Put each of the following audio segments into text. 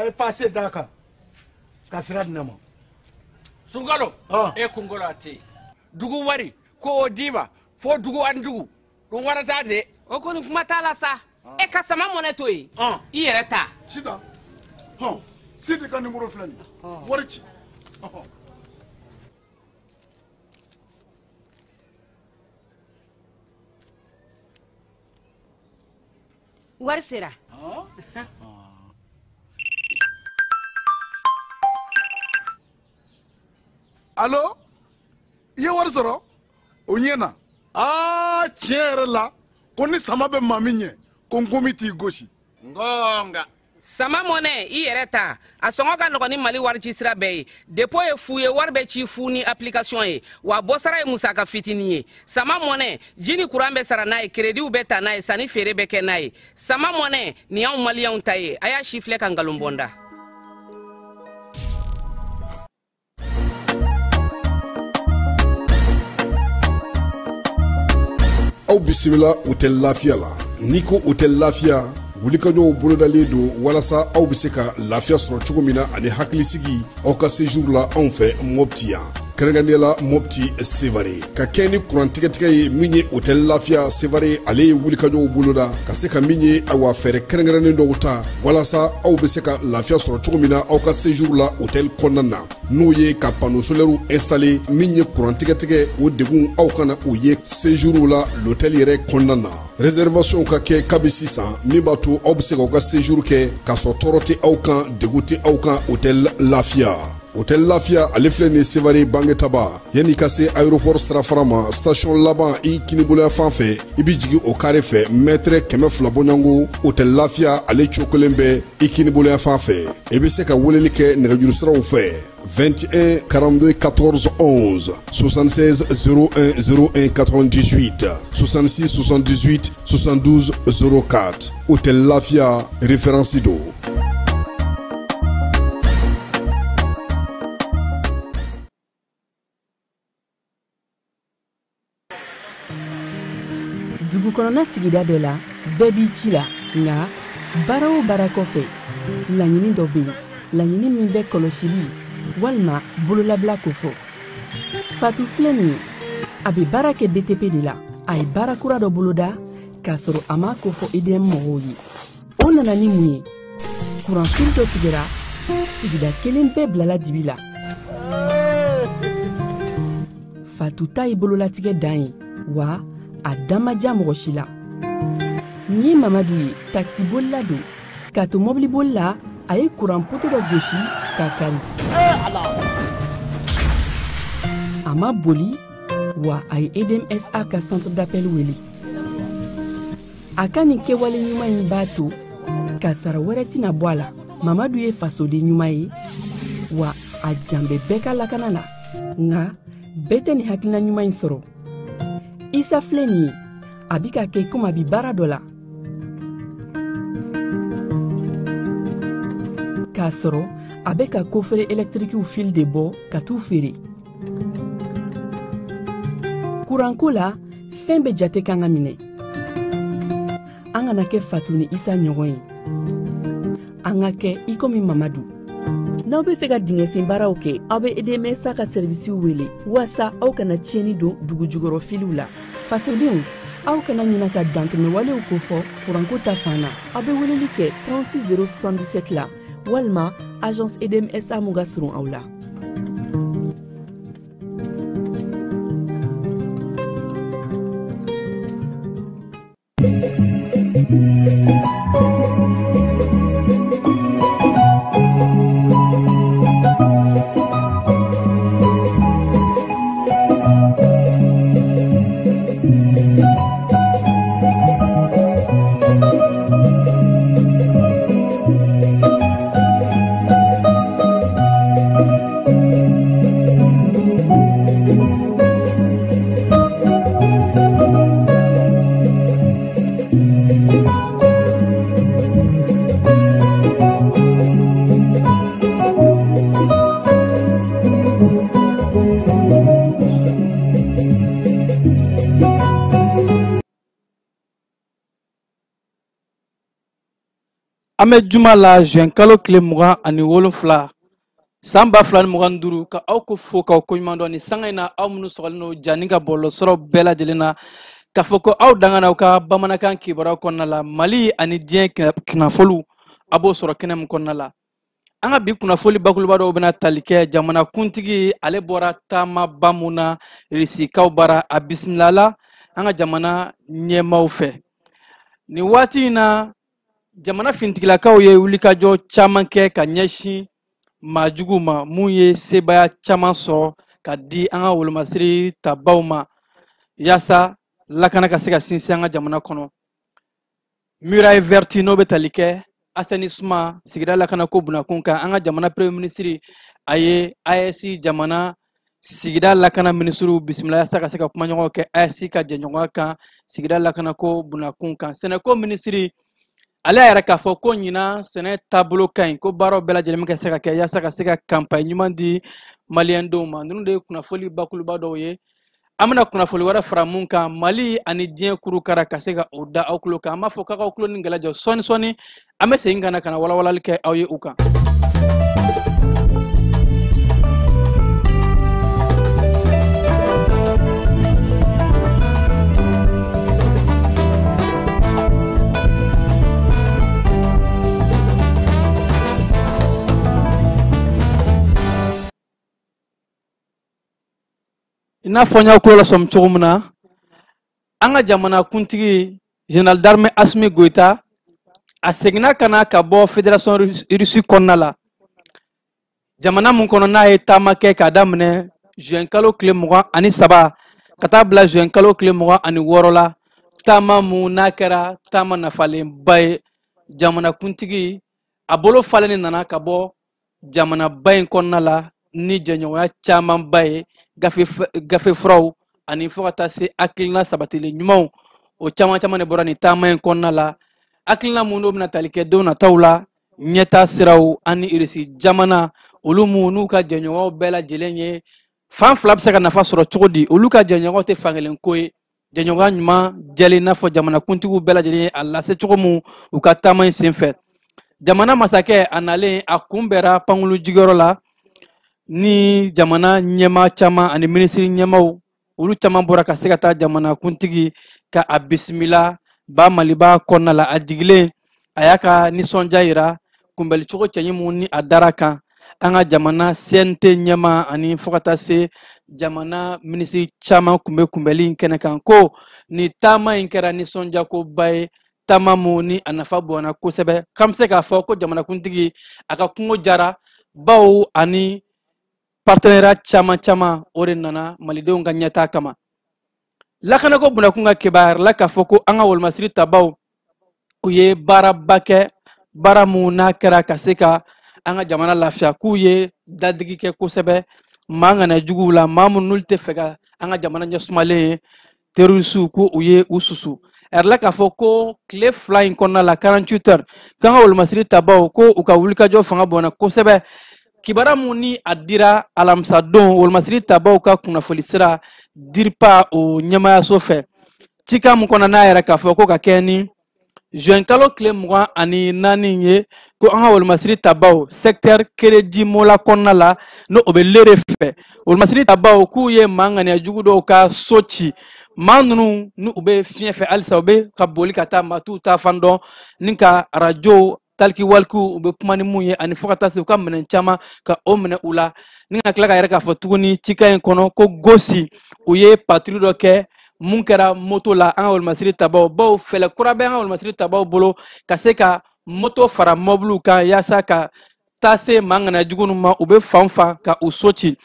A ye passe d'a kan ka sira di ne ma. Sunkalo e kunkolo a tɛ yen. Dugu wari ko o d'i ma fo dugu ani dugu dun wara t'a de. O kɔni kuma t'a la sa. E ka sama mɔnɛ to yen. I yɛrɛ ta. Sitan hɔn Sidi ka numéro filɛ nin ye wari ci. Wari sera. Allo i ye wari sɔrɔ o ɲɛna aa tiɲɛ yɛrɛ la ko ni sama bɛ maa min ɲɛ ko nkomi t'i gosi. Ngonga. Sama mɔnɛ i yɛrɛ ta a sɔngɔ ka nɔgɔn ni Mali wari ci sira bɛɛ ye. Dépôt ye fu ye, wari bɛ ci fu ni application ye, wa bɔsara ye musaka fitinin ye. Sama mɔnɛ ji ni kuran bɛ sara n'a ye, créditw bɛ ta n'a ye, sanni feere bɛ kɛ n'a ye. Sama mɔnɛ nin y'anw maliyɛnw ta ye, a y'a si filɛ ka nkalon bɔ n da. Aw bisimila Hôtel Lafiya la. N'i ko Hôtel Lafiya, wulikajɔw bolodalen don walasa aw bɛ se ka lafiya sɔrɔ cogo min na ani hakilisigi aw ka séjour la anw fɛ Mopti yan. Kɛrɛnkɛrɛnnenya la Mopti Sevare ka kɛ ni kuran tigɛtigɛ ye min ye Hôtel Lafiya Sevare ale ye wulikajɔw boloda ka se ka min ye awa fɛɛrɛ kɛrɛnkɛrɛnnen dɔw ta walasa aw bɛ se ka lafiya sɔrɔ cogo min na aw ka séjour la hôtel kɔnɔna na, n'o ye ka panneau solaire installé min ye kuran tigɛtigɛ o degun aw kana o ye séjour la l'hôtel yɛrɛ kɔnɔna na. Réservation ka kɛ kabi sisan min b'a to aw bɛ se k'aw ka séjour kɛ k'a sɔrɔ tɔɔrɔ tɛ aw kan, degun tɛ aw kan Hôtel Lafiya. Hôtel Lafiya ale filɛ nin Sevare Bangetaba yanni ka se aéroport sirafara ma, station laban i kiniboloya fan fɛ i bɛ jigin o carré fɛ mètre 200 bɔɲɔgɔnko. Hôtel Lafiya ale cokolen bɛ i kiniboloya fan fɛ. I bɛ se ka weleli kɛ nɛgɛjuru siraw fɛ 21 42 14 11 76 01 01 98 66 78 72 04. Hôtel Lafiya référence don. Dugu kɔnɔna sigida dɔ la, bɛɛ b'i ci la, nka baara o baara kɔfɛ laɲini dɔ bɛ yen, laɲini min bɛ kɔlɔsili walima bololabila kofɔ. Fatu filɛ nin ye, a bɛ baara kɛ BTP de la. A ye baara kura dɔ boloda k'a sɔrɔ a m'a kofɔ EDM mɔgɔw ye. O nana ni mun ye? Kuranfili dɔ tigɛra, sigida kelen bɛɛ bilala dibi la. Fatu ta ye bololatigɛ dan ye, wa a dan ma diya mɔgɔ si la. Nin ye Mamadu ye, takisibolila don. K'a to mɔbiliboli la, a ye kuran poto dɔ gosi k'a kari. A ma boli, wa a ye EDMSA ka centre d'appel wele. A ka nin kɛwale ɲuman in b'a to kasara wɛrɛ tɛna bɔ a la. Mamadu ye fasoden ɲuman ye, wa a jan bɛ bɛɛ ka lakana la. Nka bɛɛ tɛ nin hakilina ɲuman in sɔrɔ. Isa filɛ nin ye, a bɛ ka kɛ komi a bɛ baara dɔ la k'a sɔrɔ a bɛ ka kofere ɛlɛtirikiw fil de bɔ ka t'u feere. Kuranko la, fɛn bɛɛ jate kan ka minɛ. An kana kɛ Fatu ni Isa ɲɔgɔn ye, an ka kɛ i komi Mamadu. N'aw bɛ fɛ ka dingɛsen baaraw kɛ, aw bɛ EDMSA ka sɛrivisiw wele waasa aw kana tiɲɛni don dugu jukɔrɔ filiw la. Fasodenw, aw kana ɲina ka dantɛmɛwalew kofɔ kuranko ta fan na. Aw bɛ weleli kɛ 36 077 la walima agence EDMSA mun ka surun aw la. An bɛ juma la juin kalo tile 27 san 2025 ka aw ko fo k'aw koɲuman dɔn. Ni sanga in na, aw minnu sɔgɔlen don jani ka bɔlɔlɔsiraw bɛɛ lajɛlen na k'a fɔ ko aw dangana aw ka bamanankan kibaruyaw kɔnɔna la, Mali ani diɲɛ kunnafoliw, a b'o sɔrɔ kɛnɛ min kɔnɔna la. An ka bi kunnafoli bakuruba dɔw bɛna tali kɛ jamanakuntigi ale bɔra taamaba mun na Irisikaw bara, a bisimilala an ka jamana ɲɛmaaw fɛ. Nin waati in na, jamana fintigilakaw ye wulikajɔ caman kɛ ka ɲɛsin maajuguw ma, mun ye sebaaya caman sɔrɔ ka di an ka wolomasiri tabaw ma, yaasa lakana ka se ka sinsin an ka jamana kɔnɔ. Muraille verte, n'o bɛ tali kɛ assainissement, sigida lakanako bunakun kan, an ka jamana premier ministre a ye AES jamana sigida lakana minisiriw bisimila yaasa ka se ka kumaɲɔgɔnw kɛ AES ka jɛɲɔgɔnya kan sigida lakanako bunakun kan. Sɛnɛko minisiri ale y'a yɛrɛ k'a fɔ ko ɲinan sɛnɛ taabolo ka ɲi, ko baaraw bɛɛ lajɛlen bɛ ka se ka kɛ yaasa ka se ka kanpaɲi ɲuman di maliyɛndenw ma. Ninnu de ye kunnafoli bakuruba dɔw ye. An bɛna kunnafoli wɛrɛ fara mun kan Mali ani diɲɛ kurukara ka se ka o da aw tulo kan. An b'a fɔ k'aw tulo ni gɛlɛ jɔ. Sɔɔni sɔɔni, an bɛ segin ka na ka na walawalali kɛ aw ye u kan. I n'a fɔ n y'aw tulo lasɔmi cogo min na, an ka jamana kuntigi général d'armée Assimi Goïta a seginna ka na ka bɔ fédération russe kɔnɔna la, jamana mun kɔnɔ n'a ye taama kɛ k'a daminɛ juin kalo tile 23 ka taa bila juin kalo tile 26 la. Taama mun n'a kɛra taama nafalenba ye, jamana kuntigi a bolo falen nana ka bɔ jamanaba in kɔnɔna la ni jɛɲɔgɔnya camanba ye, gafe furaw ani fo ka taa se hakilina sabatilen ɲumanw, o caman caman de bɔra nin taama in kɔnɔna la. Hakilina mun n'o bɛna tali kɛ don nataw la, ɲɛta siraw ani Irisi jamana olu mun n'u ka jɛɲɔgɔnw bɛɛ lajɛlen ye, fan fila bɛ se ka nafa sɔrɔ cogo di, olu ka jɛɲɔgɔnw tɛ fankelen ko ye. Jɛɲɔgɔnya ɲuman jɛlen, i n'a fɔ jamanakuntigiw bɛɛ lajɛlen ye a lase cogo mun u ka taama in senfɛ. Jamana masakɛ a nalen a kunbɛra pankulu jigiyɔrɔ la ni jamana ɲɛmaa caman ani minisiri ɲɛmaaw, olu caman bɔra ka se ka taa jamanakuntigi ka a bisimila ba Maliba kɔnɔna la. A jigilen, a y'a ka nisɔndiya yira kunbɛlicogo cɛɲi mun ni a dara kan an ka jamana CNT ɲɛmaa ani fo ka taa se jamana minisiri caman kun bɛ kunbɛli in kɛnɛ kan, ko nin taama in kɛra nisɔndiyakoba ye, taama mun ni a nafa bonyana kosɛbɛ. K'an bɛ se k'a fɔ ko jamanakuntigi a ka kungo jara, bawo ani partenariat caman caman o de nana malidenw ka ɲɛtaa kama. Lakanako bunakun ka kibaruya la k'a fɔ ko an ka wolomasiri tabaw u ye baaraba kɛ, baara mun n'a kɛra ka se ka an ka jamana lafiya, k'u ye dadigi kɛ kosɛbɛ maa ŋaniya juguw la, maa minnu n'olu tɛ fɛ ka an ka jamana ɲɛsumalen ye, terrorisiw, ko u ye u susu. A yɛrɛ la k'a fɔ ko tile 2 in kɔnɔna la, 48 heures, k'an ka wolomasiri tabaw ko u ka wulikajɔ fanga bonyana kosɛbɛ. Kibaruya mun ni a dira alamisadon wolomasiri tabaw ka kunnafoli sira DIRPA o ɲɛmaayaso fɛ, cikan mun kɔnɔ n'a yɛrɛ k'a fɔ ko ka kɛ ni juin kalo tile 24 ye, ko an ka wolomasiri tabaw secteur Kérédjimola kɔnɔna la, n'o o bɛ Léré fɛ, wolomasiri tabaw k'u ye maa ŋaniya jugu dɔw ka so ci. Maa ninnu ni u bɛ fiɲɛ fɛ halisa, u bɛ ka boli ka taa, maa t'u ta fan dɔn, ni ka arajo taliki walikiw u bɛ kuma ni mun ye, ani fo ka taa se u ka minɛn caman ka o minɛ u la. Ni ka tila ka yɛrɛ k'a fɔ tuguni cikan in kɔnɔ ko Gosi u ye patrouille dɔ kɛ mun kɛra moto la an ka wolomasiri tabaw, bawo fɛɛrɛ kura bɛ an ka wolomasiri tabaw bolo ka se ka moto fara mɔbiliw kan yaasa ka taa se maa ŋaniya jugu ninnu ma, u bɛ fan fan ka u so ci.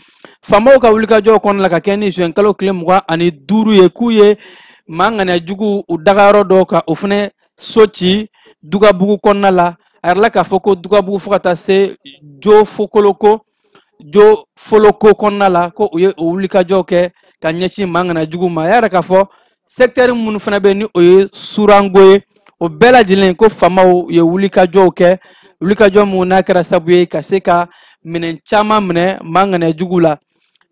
Faamaw ka wulikajɔw kɔnɔna la ka kɛ ni juin kalo tile 25 ye, k'u ye maa ŋaniya jugu u dagayɔrɔ dɔ ka o fɛnɛ so ci Dugabugu kɔnɔna la. A yɛrɛ la k'a fɔ ko Dugabugu fo ka taa se Jo Foloko kɔnɔna la, ko u ye o wulikajɔw kɛ ka ɲɛsin maa ŋaniya jugu ma. A y'a yɛrɛ k'a fɔ secteur minnu fana bɛ ni o ye Surango ye, o bɛɛ lajɛlen ko faamaw ye wulikajɔw kɛ, wulikajɔ mun n'a kɛra sababu ye ka se ka minɛn caman minɛ maa ŋaniya jugu la.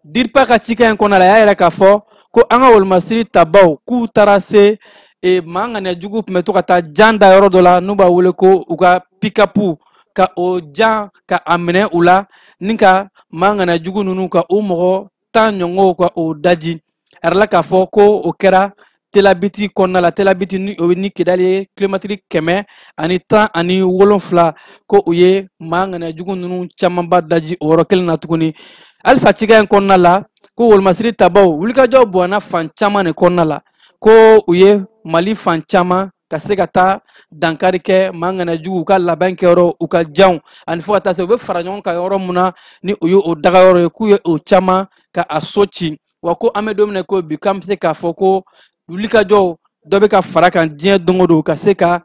DIRPA ka cikan in kɔnɔna la, a y'a yɛrɛ k'a fɔ ko an ka wolomasiri tabaw k'u taara se Maa ŋaniya jugu tun bɛ to ka taa jan da yɔrɔ dɔ la n'u b'a wele ko u ka pikapu, ka o jan ka a minɛ u la ni ka maa ŋaniya jugu ninnu ka u mɔgɔ 10 ɲɔgɔnw ka o daji. A yɛrɛ la k'a fɔ ko o kɛra Telabiti kɔnɔna la. Telabiti ni o ni Kidali ye kilomɛtiri 117, ko u ye maa ŋaniya jugu ninnu camanba daji o yɔrɔ kelen na tuguni. Halisa cikan in kɔnɔna la, ko wolomasiri tabaw wulikajɔw bonyana fan caman de kɔnɔna la, ko u ye Mali fan caman ka se ka taa dankari kɛ maa ŋaniya jugu ka labɛn kɛyɔrɔ, u ka janw, ani fo ka taa se u bɛ fara ɲɔgɔn kan yɔrɔ mun na ni o ye o dagayɔrɔ ye, k'u ye o caman ka a so ci. Wa ko an bɛ don min na ko bi, k'an bɛ se k'a fɔ ko wulikajɔw dɔ bɛ ka fara kan diɲɛ don o don ka se ka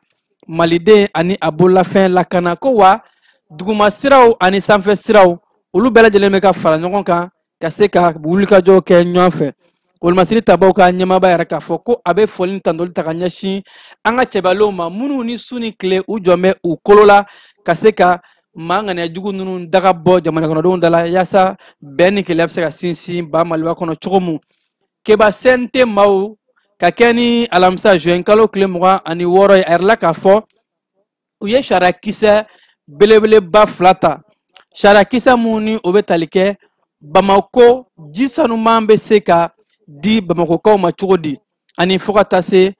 Maliden ani a bololafɛn lakana. Ko wa duguma siraw ani sanfɛ siraw olu bɛɛ lajɛlen bɛ ka fara ɲɔgɔn kan ka se ka wulikajɔw kɛ ɲɔgɔn fɛ. Wolomasiri tabaw ka ɲɛmaaba yɛrɛ k'a fɔ ko a bɛ foli ni tantoli ta ka ɲɛsin an ka cɛbalenw ma minnu ni su ni tile u jɔn bɛ u kolo la ka se ka maa ŋaniya jugu ninnu daga bɔ jamana kɔnɔdenw da la, yaasa bɛn ni kelenya bɛ se ka sinsin ba Maliba kɔnɔ cogo min. Keba CNT maaw ka kɛ ni alamisa juin kalo tile 26 ye, a yɛrɛ la k'a fɔ u ye sariyakisɛ belebeleba 2 ta. Sariyakisɛ mun ni o bɛ tali kɛ Bamako ji sanuman bɛ se ka di Bamakokaw ma cogo di, ani fo ka taa se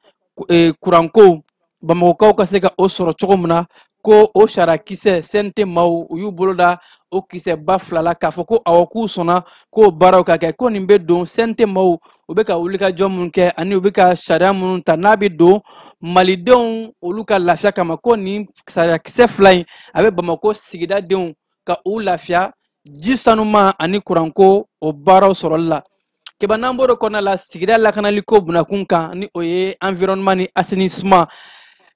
kuranko Bamakokaw ka se ka o sɔrɔ cogo min na. Ko o sariyakisɛ CNT maaw u y'u bolo da o kisɛba 2 la k'a fɔ ko awɔ k'u sɔnna k'o baaraw ka kɛ. Ko nin bɛ don CNT maaw u bɛ ka wulikajɔ minnu kɛ ani u bɛ ka sariya minnu ta n'a bɛ don Malidenw olu ka lafiya kama, ko nin sariyakisɛ 2 in a bɛ Bamako sigidadenw ka u lafiya ji sanuman ani kuranko o baaraw sɔrɔli la. Keba n'an bɔr'o kɔnɔna la, sigida lakanaliko bunakun kan ni o ye environnement ni assainissement,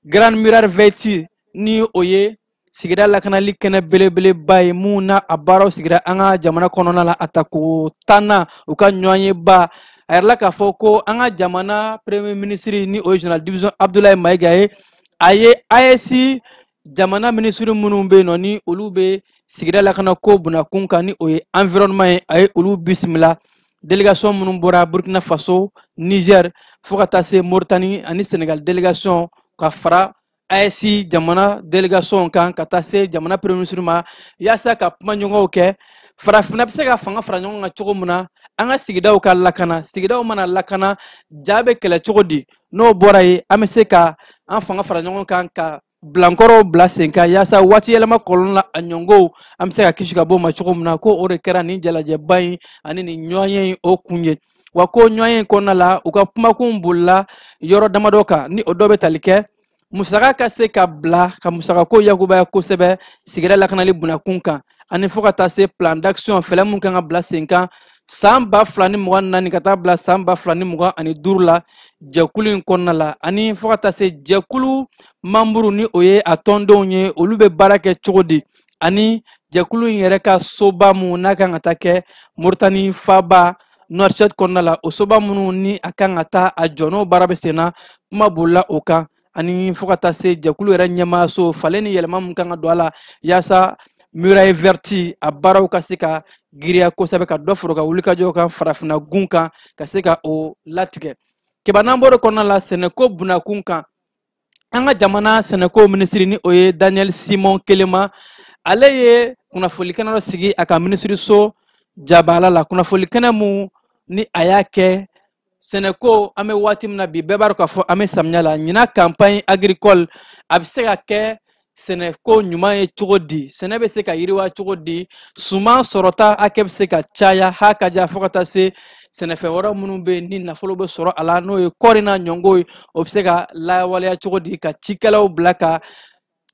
Grande Muraille Verte ni o ye sigida lakanali kɛnɛ belebeleba ye mun na a baaraw sigira an ka jamana kɔnɔna la a tako 10nan u ka ɲɔgɔnyeba. A yɛrɛ la k'a fɔ ko an ka jamana premier ministre ni o ye général division Abdoulaye Maïga ye, a ye AES jamana ministre minnu bɛ yen nɔ ni olu bɛ sigida lakanako bunakun kan ni o ye environnement ye, a ye olu bisimila. Délégation minnu bɔra Burkina Faso, Niger fo ka taa se Mauritanie ani Sénégal délégation ka fara AES jamana délégation kan ka taa se jamana premier ministre ma yaasa ka kumaɲɔgɔnw kɛ. Farafinna bɛ se ka fanga fara ɲɔgɔn kan cogo min na an ka sigidaw ka lakana, sigidaw mana lakana ja bɛ kɛlɛ cogo di, n'o bɔra yen an bɛ se ka an fanga fara ɲɔgɔn kan ka bilankɔrɔw bila sen kan yaasa waati yɛlɛma kɔlɔlɔ la a ɲɔngow an bɛ se ka kisi ka bɔ o ma cogo min na. Ko o de kɛra nin jalajɛba in ani nin ɲɔgɔnye in o kun ye. Wa ko ɲɔgɔnye in kɔnɔna la u ka kumakun bolila yɔrɔ damadɔ kan ni o dɔ bɛ tali kɛ musaka ka se ka bila ka musakako yakubaya kosɛbɛ sigida lakanali bunakun kan, ani fo ka taa se plan d'action fɛlɛ mun kan ka bila sen kan san 2024 ka taa bila san 2025 la jɛkulu in kɔnɔna la, ani fo ka taa se jɛkulu manburu ni o ye a tɔndenw ye olu bɛ baara kɛ cogo di, ani jɛkulu in yɛrɛ ka soba mun n'a kan ka taa kɛ Moritani faaba Nouakchott kɔnɔna la, o soba minnu ni a kan ka taa a jɔ n'o baara bɛ sen na, kuma bolila o kan, ani fo ka taa se jɛkulu yɛrɛ ɲɛmaaso falen ni yɛlɛma mun kan ka don a la yaasa Muraille Verte a baaraw ka se ka giriya kosɛbɛ ka dɔ fara u ka wulikajɔw kan farafinna gun kan ka se ka o latigɛ. Keba n'an bɔr'o kɔnɔna la, sɛnɛko bunakun kan, an ka jamana sɛnɛko minisiri ni o ye Daniel Simon Kelema, ale ye kunnafoni kɛnɛ dɔ sigi a ka minisiriso jabala la. Kunnafoni kɛnɛ mun ni a y'a kɛ sɛnɛko, an bɛ waati min na bi bɛɛ b'a dɔn k'a fɔ an bɛ samiya la. Ɲinan campagne agricole a bɛ se ka kɛ sɛnɛko ɲuman ye cogo di, sɛnɛ bɛ se ka yiriwa cogo di, suman sɔrɔta hakɛ bɛ se ka caya ha ka ja fo ka taa se sɛnɛfɛn wɛrɛ minnu bɛ yen ni nafolo bɛ sɔrɔ a la n'o ye kɔɔri n'a ɲɔngo ye, o bɛ se ka lawaleya cogo di ka cikɛlaw bila ka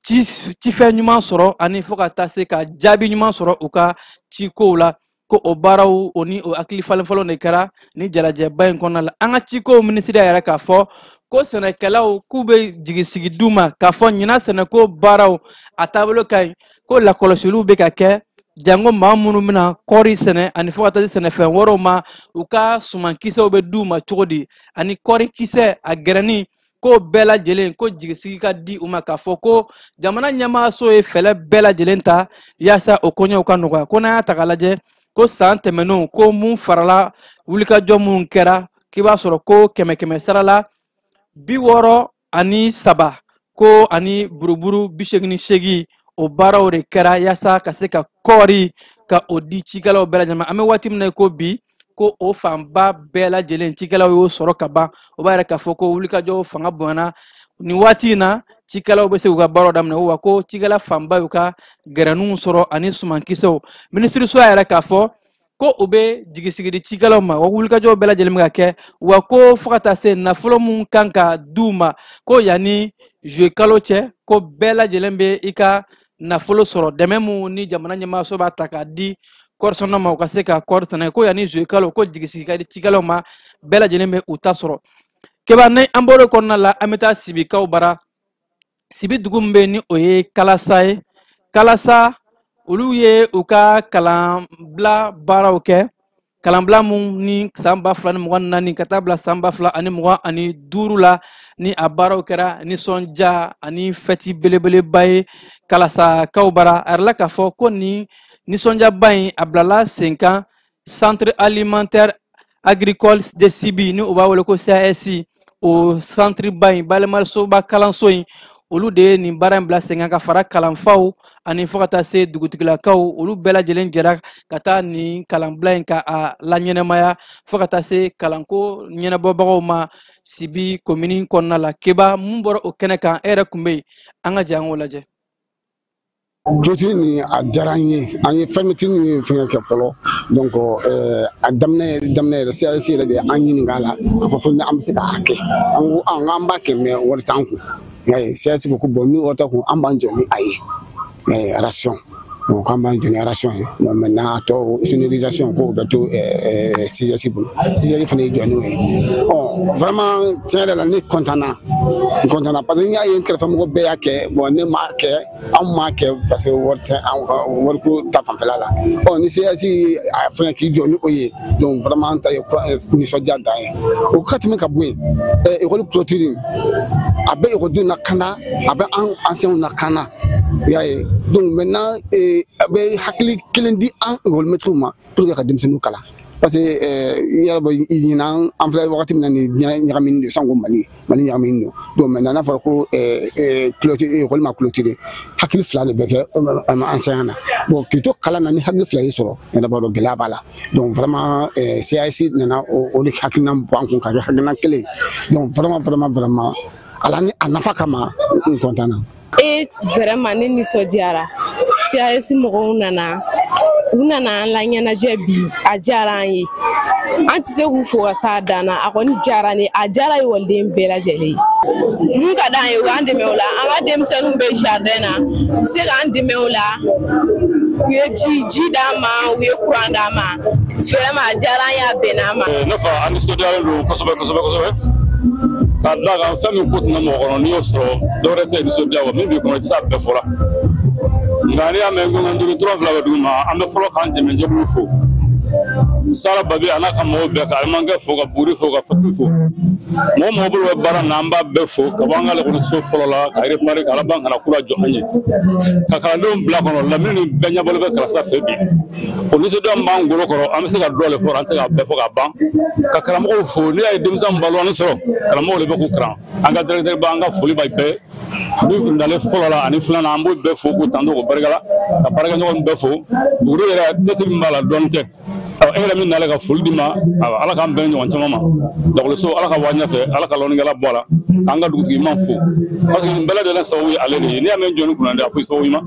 cifɛn ɲuman sɔrɔ ani fo ka taa se ka jaabi ɲuman sɔrɔ u ka cikow la. Ko o baaraw o ni o hakili falen fɔlɔ de kɛra ni jalajɛba in kɔnɔna la. An ka cikow minisiri yɛrɛ k'a fɔ ko sɛnɛkɛlaw k'u bɛ jigisigi d'u ma k'a fɔ ɲinan sɛnɛko baaraw a taabolo ka ɲi, ko lakɔlɔsiliw bɛ ka kɛ jango maa minnu bɛna kɔɔri sɛnɛ ani fo ka taa se sɛnɛfɛn wɛrɛw ma, u ka sumankisɛw bɛ d'u ma cogo di, ani kɔɔrikisɛ a gɛrɛni ko bɛɛ lajɛlen ko jigisigi ka di u ma k'a fɔ ko jamana ɲɛmaaso ye fɛɛrɛ bɛɛ lajɛlen ta yaasa o koɲɛw ka nɔgɔya. Ko n'an y'a ta k'a lajɛ ko san tɛmɛnenw ko mun farala wulikajɔ minnu kɛra k'i b'a sɔrɔ ko kɛmɛ kɛmɛ sara la 63 ko ani buruburu 88 o baaraw de kɛra yaasa ka se ka kɔɔri ka o di cikɛlaw bɛɛ lajɛlen ma. An bɛ waati min na ko bi, ko o fanba bɛɛ lajɛlen cikɛlaw y'o sɔrɔ ka ban. O b'a yɛrɛ k'a fɔ ko wulikajɔw fanga bonyana nin waati in na, cikɛlaw bɛ se k'u ka baaraw daminɛ, wa ko cikɛla fanba y'u ka gɛrɛninw sɔrɔ ani sumankisɛw. Minisiriso y'a yɛrɛ k'a fɔ ko u bɛ jigisigi di cikɛlaw ma, wa wulikajɔw bɛɛ lajɛlen bɛ ka kɛ, wa ko fo ka taa se nafolo mun kan ka d'u ma, ko yanni juillet kalo cɛ, ko bɛɛ lajɛlen bɛ i ka nafolo sɔrɔ. Dɛmɛ mun ni jamana ɲɛmaaso b'a ta k'a di kɔɔrisɛnɛnaw ma, u ka se ka kɔɔri sɛnɛ, ko yanni juillet kalo, ko jigisigi ka di cikɛlaw ma, bɛɛ lajɛlen bɛ u ta sɔrɔ. Keba, ni an bɔr'o kɔnɔna la, an bɛ taa Sibikaw bara. Sibi dugu min bɛ yen ni o ye Kalasa ye, Kalasa olu ye u ka kalanbila baaraw kɛ, kalanbila mun ni san 2024 ka taa bila san 2025 la, ni a baaraw kɛra nisɔndiya ani fɛti belebeleba ye Kalasakaw bara. A yɛrɛ la k'a fɔ ko nin nisɔndiyaba in a bilala sen kan Centre alimentaire agricole de Sibi, ni u b'a wele ko CAS, o centre ba in, bayɛlɛmalisoba kalanso in, olu de ye nin baara in bila sen kan ka fara kalanfaw ani fo ka taa se dugutigilakaw, olu bɛɛ lajɛlen jɛra ka taa nin kalanbila in ka a laɲɛnɛmaya fo ka taa se kalanko ɲɛnabɔbagaw ma Sibi komini kɔnɔna la. Keba, mun bɔra o kɛnɛ kan, e yɛrɛ kun bɛ yen, an ka jɛ an k'o lajɛ. Clôture nin a diyara an ye, an ye fermeture min fɛngɛ kɛ fɔlɔ, donc a daminɛ yɛrɛ, CAS yɛrɛ de ye an ɲininka a la k'a fɔ ko an bɛ se k'a kɛ, an ko an b'a kɛ, mais wari t'an kun. Y'a ye, CAS ko bon, ni wari t'an kun, an b'an jɔ ni a ye ration, donc k'an b'an jɔ ni ration ye. Bon, maintenant a tɔ sonorisation k'o bɛ to CAS bolo, CAS fana y'i jɔ n'o ye. Ɔ vraiment, tiɲɛ yɛrɛ la, ne content na, n content na, parce que n y'a ye n kɛrɛfɛmɔgɔ bɛɛ y'a kɛ. Bon, ne m'a kɛ, anw m'a kɛ parce que wari tɛ an wariko ta fanfɛla la. Ɔ ni CAS a fɛngɛ k'i jɔ ni o ye, donc vraiment an ta ye nisɔndiya dan ye. O ka tɛmɛ ka bɔ yen, école clôture a bɛ ekɔlidenw lakana, a bɛ an enseignants lakana, i y'a ye. Donc maintenant a bɛ hakili kelen di an école maîtres ma pour que ka denmisɛnninw kalan, parce que i yɛrɛ bɛ ɲinan, an filɛ wagati min na, nin diɲɛ ɲagaminen don sanko Mali ɲagaminen don. Donc maintenant n'a fɔra ko clôture, école ma clôturer, hakili fila de bɛ kɛ enseignant na. Bon, k'i to kalan na ni hakili fila y'i sɔrɔ, yɛrɛ b'a dɔn gɛlɛya b'a la. Donc vraiment CAS nana o de hakilina bɔ an kun ka kɛ hakilina kelen ye. Donc vraiment vraiment vraiment, ala ni a nafa kama, n content na. E vraiment, ne nisɔndiyara. CAS mɔgɔw nana, u nana an laɲɛnajɛ bi, a diyara an ye, an tɛ se k'u fo ka s'a dan na. A kɔni diyara ne, a diyara ekɔliden bɛɛ lajɛlen ye. Mun ka d'an ye, u k'an dɛmɛ o la. An ka denmisɛnninw bɛ jardin na, u bɛ se k'an dɛmɛ o la. U ye ji d'an ma, u ye courant d'an ma. Vraiment, a diyara an ye, a bɛnna an ma. Ne fa, an nisɔndiyalen don kosɛbɛ kosɛbɛ kosɛbɛ, k'a d'a kan fɛn min ko tun bɛ mɔgɔ kɔnɔ, n'i y'o sɔrɔ, dɔwɛrɛ tɛ nisɔndiya kɔ. Min b'i kɔnɔ, i tɛ se a bɛɛ fɔ la. Nka n'i y'a mɛn ko n duuru tura fila bɛ dugu ma, an bɛ fɔlɔ k'an dɛmɛjɛkulu fo, Sara Babi a n'a ka mɔgɔw bɛɛ, ka alimankɛ fo, ka Buguri fo, ka Fatu fo, mɔgɔ mɔgɔ bolo bɛ baara na, an b'a bɛɛ fo. Ka bɔ an ka lakɔliso fɔlɔ la ka réparer, ka laban ka na kura jɔ an ye, ka kalandenw bila kɔnɔ, lamini ni bɛɛ ɲɛbɔlen bɛ Kalasa fɛ bi. O nisɔndiya min b'an golo kɔrɔ, an bɛ se ka dɔ de fɔ, an tɛ se k'a bɛɛ fɔ ka ban. Ka karamɔgɔw fo, n'i y'a ye denmisɛnw balo sɔrɔ, karamɔgɔw de bɛ k'u kalan. An ka directeur ba, an ka foli b'a bɛɛ min nalen fɔlɔ la ani filanan, an b'o bɛɛ fo k'u tanto k'u barika la, ka baarakɛɲɔgɔn bɛɛ fo. Buguri yɛrɛ dɛsɛ min b'a la, dɔɔnin tɛ. E yɛrɛ min nalen ka foli di ma, ala k'an bɛn ɲɔgɔn caman ma. Lakɔliso, ala ka waa ɲɛfɛ, ala ka lɔnnikɛla bɔ a la, k'an ka dugutigi ɲuman fo, parce que nin bɛɛ lajɛlen sababu ye ale de ye. N'i y'a mɛn jɔnni kunna, a fɔ sababu ɲuman,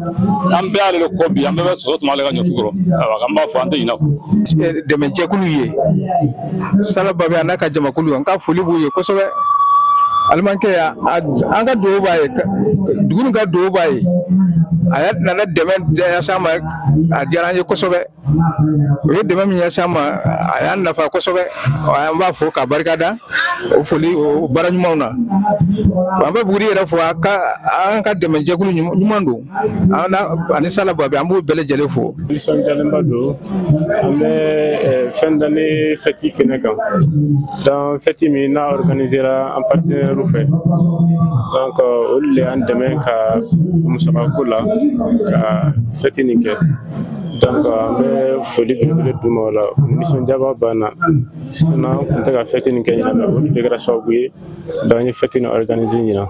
an bɛɛ y'ale de kɔ bi, an bɛɛ bɛ sɔsɔ tuma ale ka ɲɔtu kɔrɔ. Ayiwa, an b'a fɔ an tɛ ɲinɛ kɔ. Dɛmɛjɛkulu ye Sala Babi a n'a ka jamakulu, an ka foli b'u ye kosɛbɛ. Alimankɛ, an ka dugawu b'a ye, dugu nin ka dugawu b'a ye. A y'a nana dɛmɛ ɲɛsin an ma, a diyara an ye kosɛbɛ. O ye dɛmɛ min ɲɛsin an ma, a y'an nafa kosɛbɛ. An b'a fo k'a barikada o foli o baara ɲumanw na. An bɛ Buguri yɛrɛ fo, a ka an ka dɛmɛjɛkulu ɲuman don, an ani Sala Babi, an b'u bɛɛ lajɛlen fo. Nisɔndiyalenba don, an bɛ fin d'année fête kɛnɛ kan, donc fête min n'a organisera an partenaire fɛ, donc olu de y'an dɛmɛ ka musakako la ka fête nin kɛ. Donc an bɛ foli belebele d'u ma o la, nisɔndiyaba banna. Sinon an tun tɛ ka fête nin kɛ ɲinan, mais olu de kɛra sababu ye donc an ye fête nin organiser ɲinan.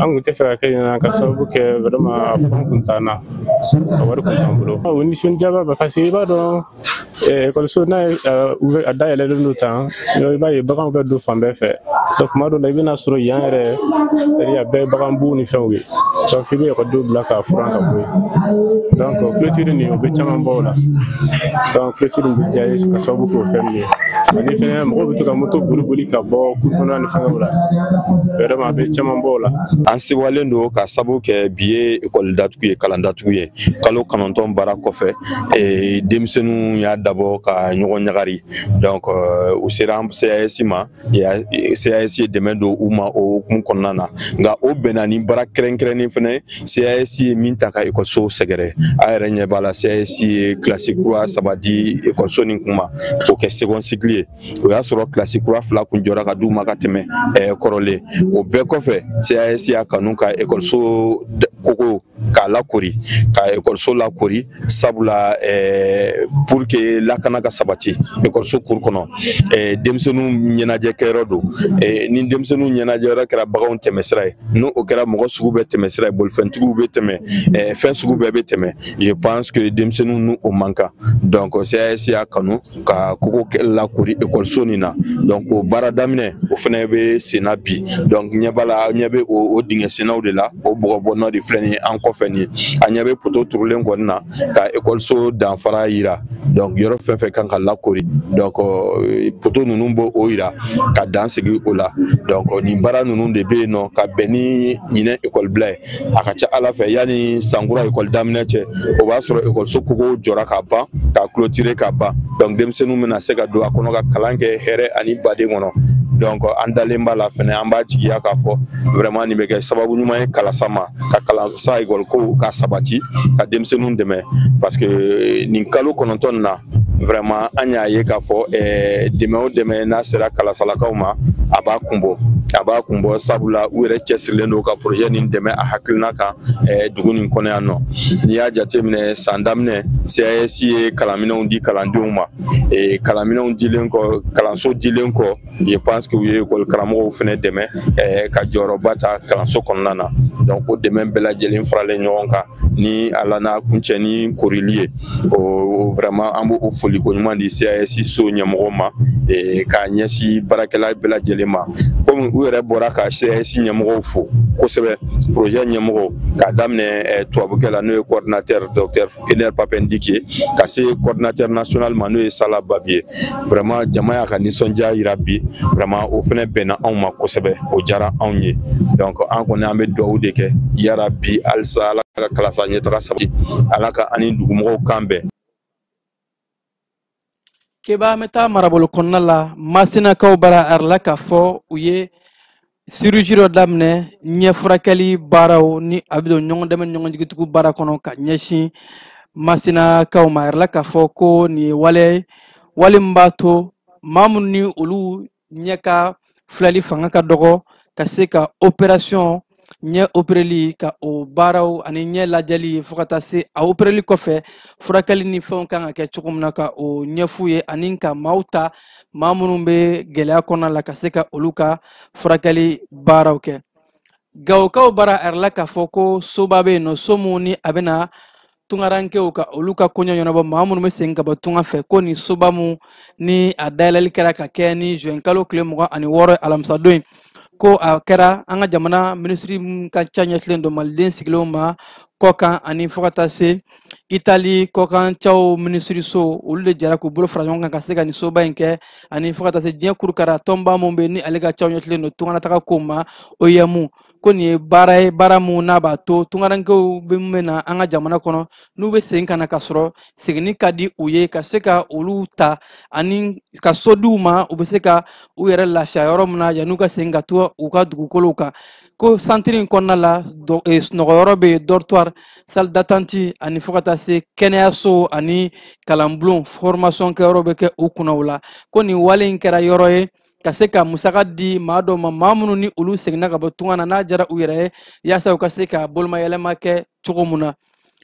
An tun tɛ fɛ ka kɛ ɲinan ka sababu kɛ vraiment a fɛn kun t'an na, a wari kun t'an bolo. O nisɔndiyaba ba, parce que i b'a dɔn ekɔliso n'a ye a dayɛlɛlen don tan, i b'a ye baganw bɛ don fan bɛɛ fɛ. Donc tuma dɔw la i bɛna sɔrɔ yan yɛrɛ a bɛɛ ye baganbuw ni fɛnw ye, donc f'i bɛ ekɔlidenw bila k'a furan ka bɔ yen. Donc clôture nin o bɛ caman bɔ o la. Donc clôture nin bɛ diya ye ka sababu k'o fɛn min ye. Ani fɛnɛ mɔgɔw bɛ to ka moto boli boli ka bɔ kuru kɔnɔna ni fɛngɛw la, vraiment a bɛ caman bɔ o la. An sewalen don ka sababu kɛ bi ye ekɔli datugu ye, kalan datugu ye. Kalo 9 baara kɔfɛ, denmisɛnninw y'a dabɔ ka ɲɔgɔn ɲagari. Donc u sera CAS ma, CAS ye dɛmɛ don u ma o hukumu kɔnɔna na. Nka o bɛnna ni baara kɛrɛnkɛrɛnnen fɛnɛ, CAS ye min ta ka ekɔliso sɛgɛrɛ. A yɛrɛ ɲɛ b'a la, CAS ye kilasi kura 3 di ekɔliso nin kun ma k'o kɛ second cycle ye. O y'a sɔrɔ kilasi kura 2 kun jɔra ka d'u ma ka tɛmɛ kɔrɔlen. O bɛɛ kɔfɛ, CAS y'a kanu ka ekɔliso koko k'a lakori, ka ekɔliso lakori, sabula pour que lakana ka sabati ekɔliso kuru kɔnɔ. Denmisɛnninw ɲɛnajɛ kɛyɔrɔ don. Ni denmisɛnninw ɲɛnajɛyɔrɔ kɛra baganw tɛmɛsira ye, n'o kɛra mɔgɔ sugu bɛɛ tɛmɛsira ye, bolifɛntigiw bɛ tɛmɛ, fɛn sugu bɛɛ bɛ tɛmɛ. Je pense que denmisɛnninw n'u o man kan. Donc CAS y'a kanu ka koko lakori ekɔliso nin na. Donc o baara daminɛ o fɛnɛ bɛ sen na bi. Donc ɲɛ b'a la, ɲɛ bɛ o dingɛ sennaw de la, o bɔgɔbɔnnaw de filɛ nin ye an kɔfɛ nin ye. A ɲɛ bɛ poto turulen kɔni na ka ekɔliso danfara yira. Donc yɔrɔ fɛn fɛn kan ka lakori, donc poto ninnu b'o o yira ka dan sigi o la. Donc nin baara ninnu de bɛ yen nɔ ka bɛn ni ɲinɛ ekɔli bila ye. A ka ca Ala fɛ, yanni sankura ekɔli daminɛ cɛ, o b'a sɔrɔ ekɔliso kogo jɔra ka ban, ka clôturer ka ban. Donc denmisɛnninw bɛna se ka don a kɔnɔ ka kalan kɛ hɛrɛ ani baden kɔnɔ. Donc an dalen b'a la fɛnɛ, an b'a jigiya k'a fɔ vraiment nin bɛ kɛ sababu ɲuman ye kalasa ma, ka kalansa ekɔliko ka sabati, ka denmisɛnninw dɛmɛ. Parce que nin kalo 9 nin na, vraiment an y'a ye k'a fɔ dɛmɛ o dɛmɛ n'a sera kalasalakaw ma, a b'a kun bɔ, a b'a kun bɔ, sabula u yɛrɛ cɛsirilen don ka projet nin dɛmɛ a hakilina kan dugu nin kɔnɔ yan nɔ. N'i y'a jateminɛ, san daminɛ CAS ye kalanminɛnw di kalandenw ma. Kalanminɛnw dilen kɔ, kalanso dilen kɔ, je pense que u ye ekɔli karamɔgɔw fɛnɛ dɛmɛ ka jɔyɔrɔba ta kalanso kɔnɔna na. Donc o dɛmɛ bɛɛ lajɛlen faralen ɲɔgɔn kan ni a la n'a kuncɛ ni korili ye, o vraiment an b'o foliko ɲuman di CAS so ɲɛmɔgɔw ma k'a ɲɛsin baarakɛla bɛɛ lajɛlen ma. Komi u yɛrɛ bɔra ka CAS ɲɛmɔgɔw fo kosɛbɛ, projet ɲɛmɔgɔw k'a daminɛ tubabukɛ la n'o ye coordinateur docteur Ener Papendiki ye, ka se coordinateur national ma n'o ye Sala Babi ye. Vraiment jama y'a ka nisɔndiya yira bi, vraiment o fɛnɛ bɛnna anw ma kosɛbɛ, o diyara anw ye. Donc an kɔni an bɛ dugawu de kɛ yarabi halisa Ala ka kalasa ɲɛtaga sabati, Ala ka ani dugumɔgɔw kan bɛn. Keba, an bɛ taa marabolo kɔnɔna la, Masinakaw bara a la k'a fɔ u ye chirurgie dɔ daminɛ, ɲɛ furakɛli baaraw ni a bɛ don ɲɔgɔn dɛmɛ ɲɔgɔn jigitugu baara kɔnɔ ka ɲɛsin Masinakaw ma. A yɛrɛ la k'a fɔ ko nin ye wale wale min b'a to maa minnu ni olu ɲɛ ka filɛli fanga ka dɔgɔ ka se ka opération ɲɛ opéreli ka o baaraw ani ɲɛ lajɛli fo ka taa se a opéreli kɔfɛ furakɛli ni fɛnw kan ka kɛ cogo min na ka o ɲɛf'u ye, ani ka maaw ta maa minnu bɛ gɛlɛya kɔnɔna la ka se ka olu ka furakɛli baaraw kɛ. Gawokaw bara a yɛrɛ la k'a fɔ ko soba bɛ yen nɔ, so mun ni a bɛna tungarankew ka olu ka koɲɛ ɲɛnabɔ maa minnu bɛ segin ka bɔ tunga fɛ, ko nin soba mun ni a dayɛlɛli kɛra ka kɛ ni juin kalo tile 26 alamisadon ye, ko a kɛra an ka jamana minisiri min ka ca ɲɛsilen don maliden sigilenw ma kɔkan ani fo ka taa se Itali kɔkan caw minisiriso, olu de jɛra k'u bolo fara ɲɔgɔn kan ka se ka nin soba in kɛ, ani fo ka taa se diɲɛ kurukara tɔnba mun bɛ yen ni ale ka caw ɲɛsilen don tunganataga kow ma OIM, ko nin ye baara ye, baara mun n'a b'a to tungarankew bɛ mun bɛ na an ka jamana kɔnɔ n'u bɛ segin ka na ka sɔrɔ seginni ka di u ye, ka se ka olu ta ani ka so di u ma, u bɛ se ka u yɛrɛ lafiya yɔrɔ min na yan'u ka segin ka to u ka dugukolow kan. Ko santiri in kɔnɔna la, sunɔgɔyɔrɔ bɛ yen, dortoir, salle d'attente ani fo ka taa se kɛnɛyaso ani kalanbulon formation kɛyɔrɔ bɛ kɛ u kunna o la. Ko nin wale in kɛra yɔrɔ ye ka se ka musaka di maa dɔw ma, maa minnu ni olu seginna ka bɔ tunga na n'a diyara u yɛrɛ ye, yaasa u ka se ka bolomayɛlɛma kɛ cogo mun na.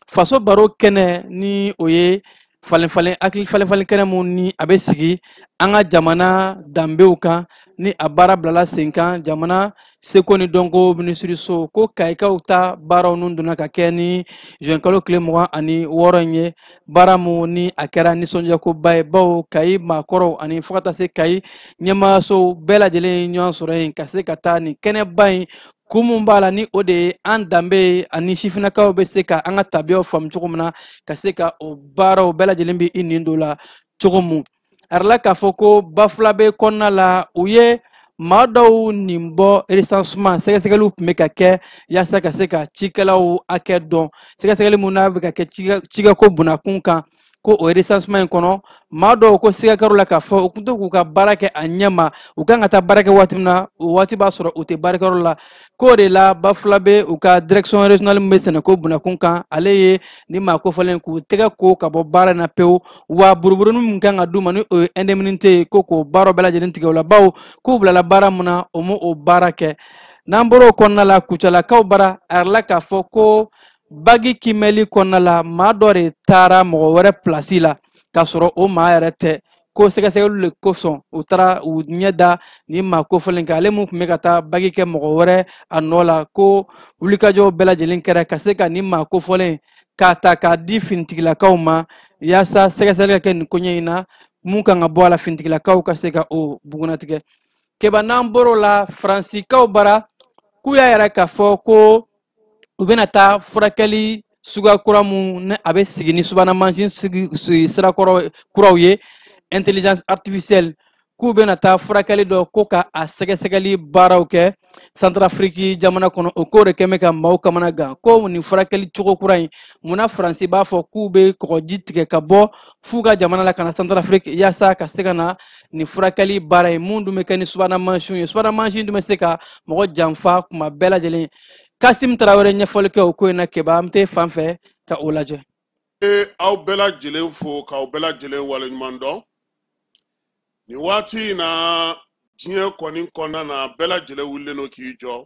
Faso baro kɛnɛ ni o ye Falen falen hakili falen falen kɛnɛ mun ni a bɛ sigi an ka jamana danbew kan, ni a baara bilala sen kan jamana seko ni dɔnko minisiriso, ko kayikaw ta baaraw nun donna ka kɛ ni juin kalo tile 26 in ye. Baara mun ni a kɛra nisɔndiyakoba ye, bawo Kayi maakɔrɔw ani fo ka taa se Kayi ɲɛmaayasow bɛɛ lajɛlen ye ɲɔgɔn sɔrɔ yen ka se ka taa nin kɛnɛba in. Kun mun b'a la, ni o de ye an danbe ye ani sifinnakaw bɛ se ka an ka tabiyaw faamu cogo min na, ka se ka o baaraw bɛɛ lajɛlen bɛ i nin don la cogo mun. A yirala k'a fɔ ko Bafulabe kɔnɔna la, u ye maa dɔw nin bɔ recensement. Sɛgɛsɛgɛliw tun bɛ ka kɛ yaasa ka se ka cikɛlaw hakɛ dɔn. Sɛgɛsɛgɛli mun n'a bɛ ka kɛ cikɛko bunakun kan, ko o recensement in kɔnɔ, maa dɔw ko siga kɛr'u la k'a fɔ u tun tɛ k'u ka baara kɛ a ɲɛ ma. U kan ka taa baara kɛ waati min na, o waati b'a sɔrɔ u tɛ baarakɛyɔrɔ la. K'o de la, Bafulabe u ka direction régionale min bɛ sɛnɛko bunakun kan, ale ye ni maa kofɔlen k'u tɛgɛ ko ka bɔ baara in na pewu. Wa buruburunin min kan ka d'u ma, ni o ye indemnité ye, ko k'o baaraw bɛɛ lajɛlen tigɛ o la, bawo k'u bilala baara min na, o m'o o baara kɛ. N'an bɔra o kɔnɔna la, Kucalakaw bara, a yirala k'a fɔ ko bagi kimɛli kɔnɔna la, maa dɔ de taara mɔgɔ wɛrɛ pilasi la k'a sɔrɔ o maa yɛrɛ tɛ. Ko sɛgɛsɛgɛliw de kosɔn, u taara u ɲɛ da ni maa kofɔlen kan, ale mun tun bɛ ka taa bagi kɛ mɔgɔ wɛrɛ a nɔ la. Ko wulikajɔw bɛɛ lajɛlen kɛra ka se ka nin maa kofɔlen k'a ta k'a di finitigilakaw ma, yaasa sɛgɛsɛgɛli ka kɛ nin koɲɛ in na, mun kan ka bɔ a la, finitigilakaw ka se ka o bugunnatigɛ. Keba, n'an bɔr'o la, Faransikaw bara, k'u y'a yɛrɛ k'a fɔ ko u bɛna taa furakɛli suguya kura mun ni a bɛ sigi ni subahana mansin sigi sira kɔrɔ kuraw ye, intelligence artificielle, k'u bɛna taa furakɛli dɔ ko ka a sɛgɛsɛgɛli baaraw kɛ Santarafiriki jamana kɔnɔ. O ko de kɛn bɛ ka maaw kamana gan, ko nin furakɛli cogo kura in, munna Faransi b'a fɔ k'u bɛ kɔgɔji tigɛ ka bɔ f'u ka jamana la ka na Santarafiriki yaasa ka se ka na nin furakɛli baara in mun dun bɛ kɛ ni subahana mansinw ye? Subahana mansin dun bɛ se ka mɔgɔ janfa kuma bɛɛ lajɛlen. Kasim Tarawele ɲɛfɔli kɛ o ko in na. Keba, an tɛ fan fɛ ka o lajɛ. Aw bɛɛ lajɛlen fo k'aw bɛɛ lajɛlen waleɲuman dɔn nin waati in na. Diɲɛ kɔni kɔnɔna na, bɛɛ lajɛlen wulilen don k'i jɔ,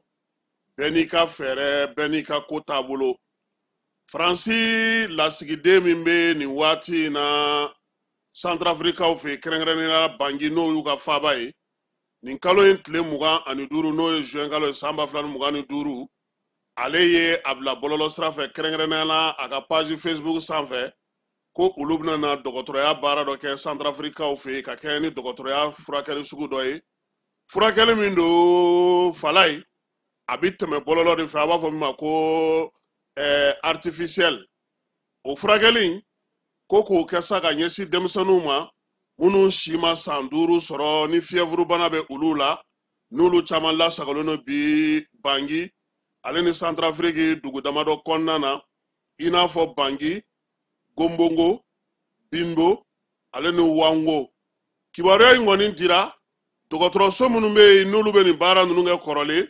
bɛɛ n'i ka fɛɛrɛ, bɛɛ n'i ka ko taabolo. Faransi lasigiden min bɛ nin waati in na Santarafirikaw fɛ, kɛrɛnkɛrɛnnenya la Bangi, n'o y'u ka faaba ye, nin kalo in tile 25, n'o ye juin kalo ye san 2025, ale ye a bila bɔlɔlɔ sira fɛ, kɛrɛnkɛrɛnnenya la a ka page Facebook sanfɛ, ko olu bɛna na dɔgɔtɔrɔya baara dɔ kɛ Santarafirikaw fɛ yen, ka kɛɲɛ ni dɔgɔtɔrɔya furakɛli sugu dɔ ye. Furakɛli min don, fala ye, a bɛ tɛmɛ bɔlɔlɔ de fɛ, a b'a fɔ min ma ko artificiel. O furakɛli ko k'o kɛ sa ka ɲɛsin denmisɛnninw ma minnu si ma san 5 sɔrɔ, ni fièvre bana bɛ olu la, n'olu caman lasagolen don bi Bangi ale ni Santarafiriki dugu damadɔ kɔnɔna na, i n'a fɔ Bangi, Gombongo, Binbo ale ni Wango. Kibaruya in kɔni dira dɔgɔtɔrɔso minnu bɛ yen, n'olu bɛ nin baara ninnu kɛ kɔrɔlen.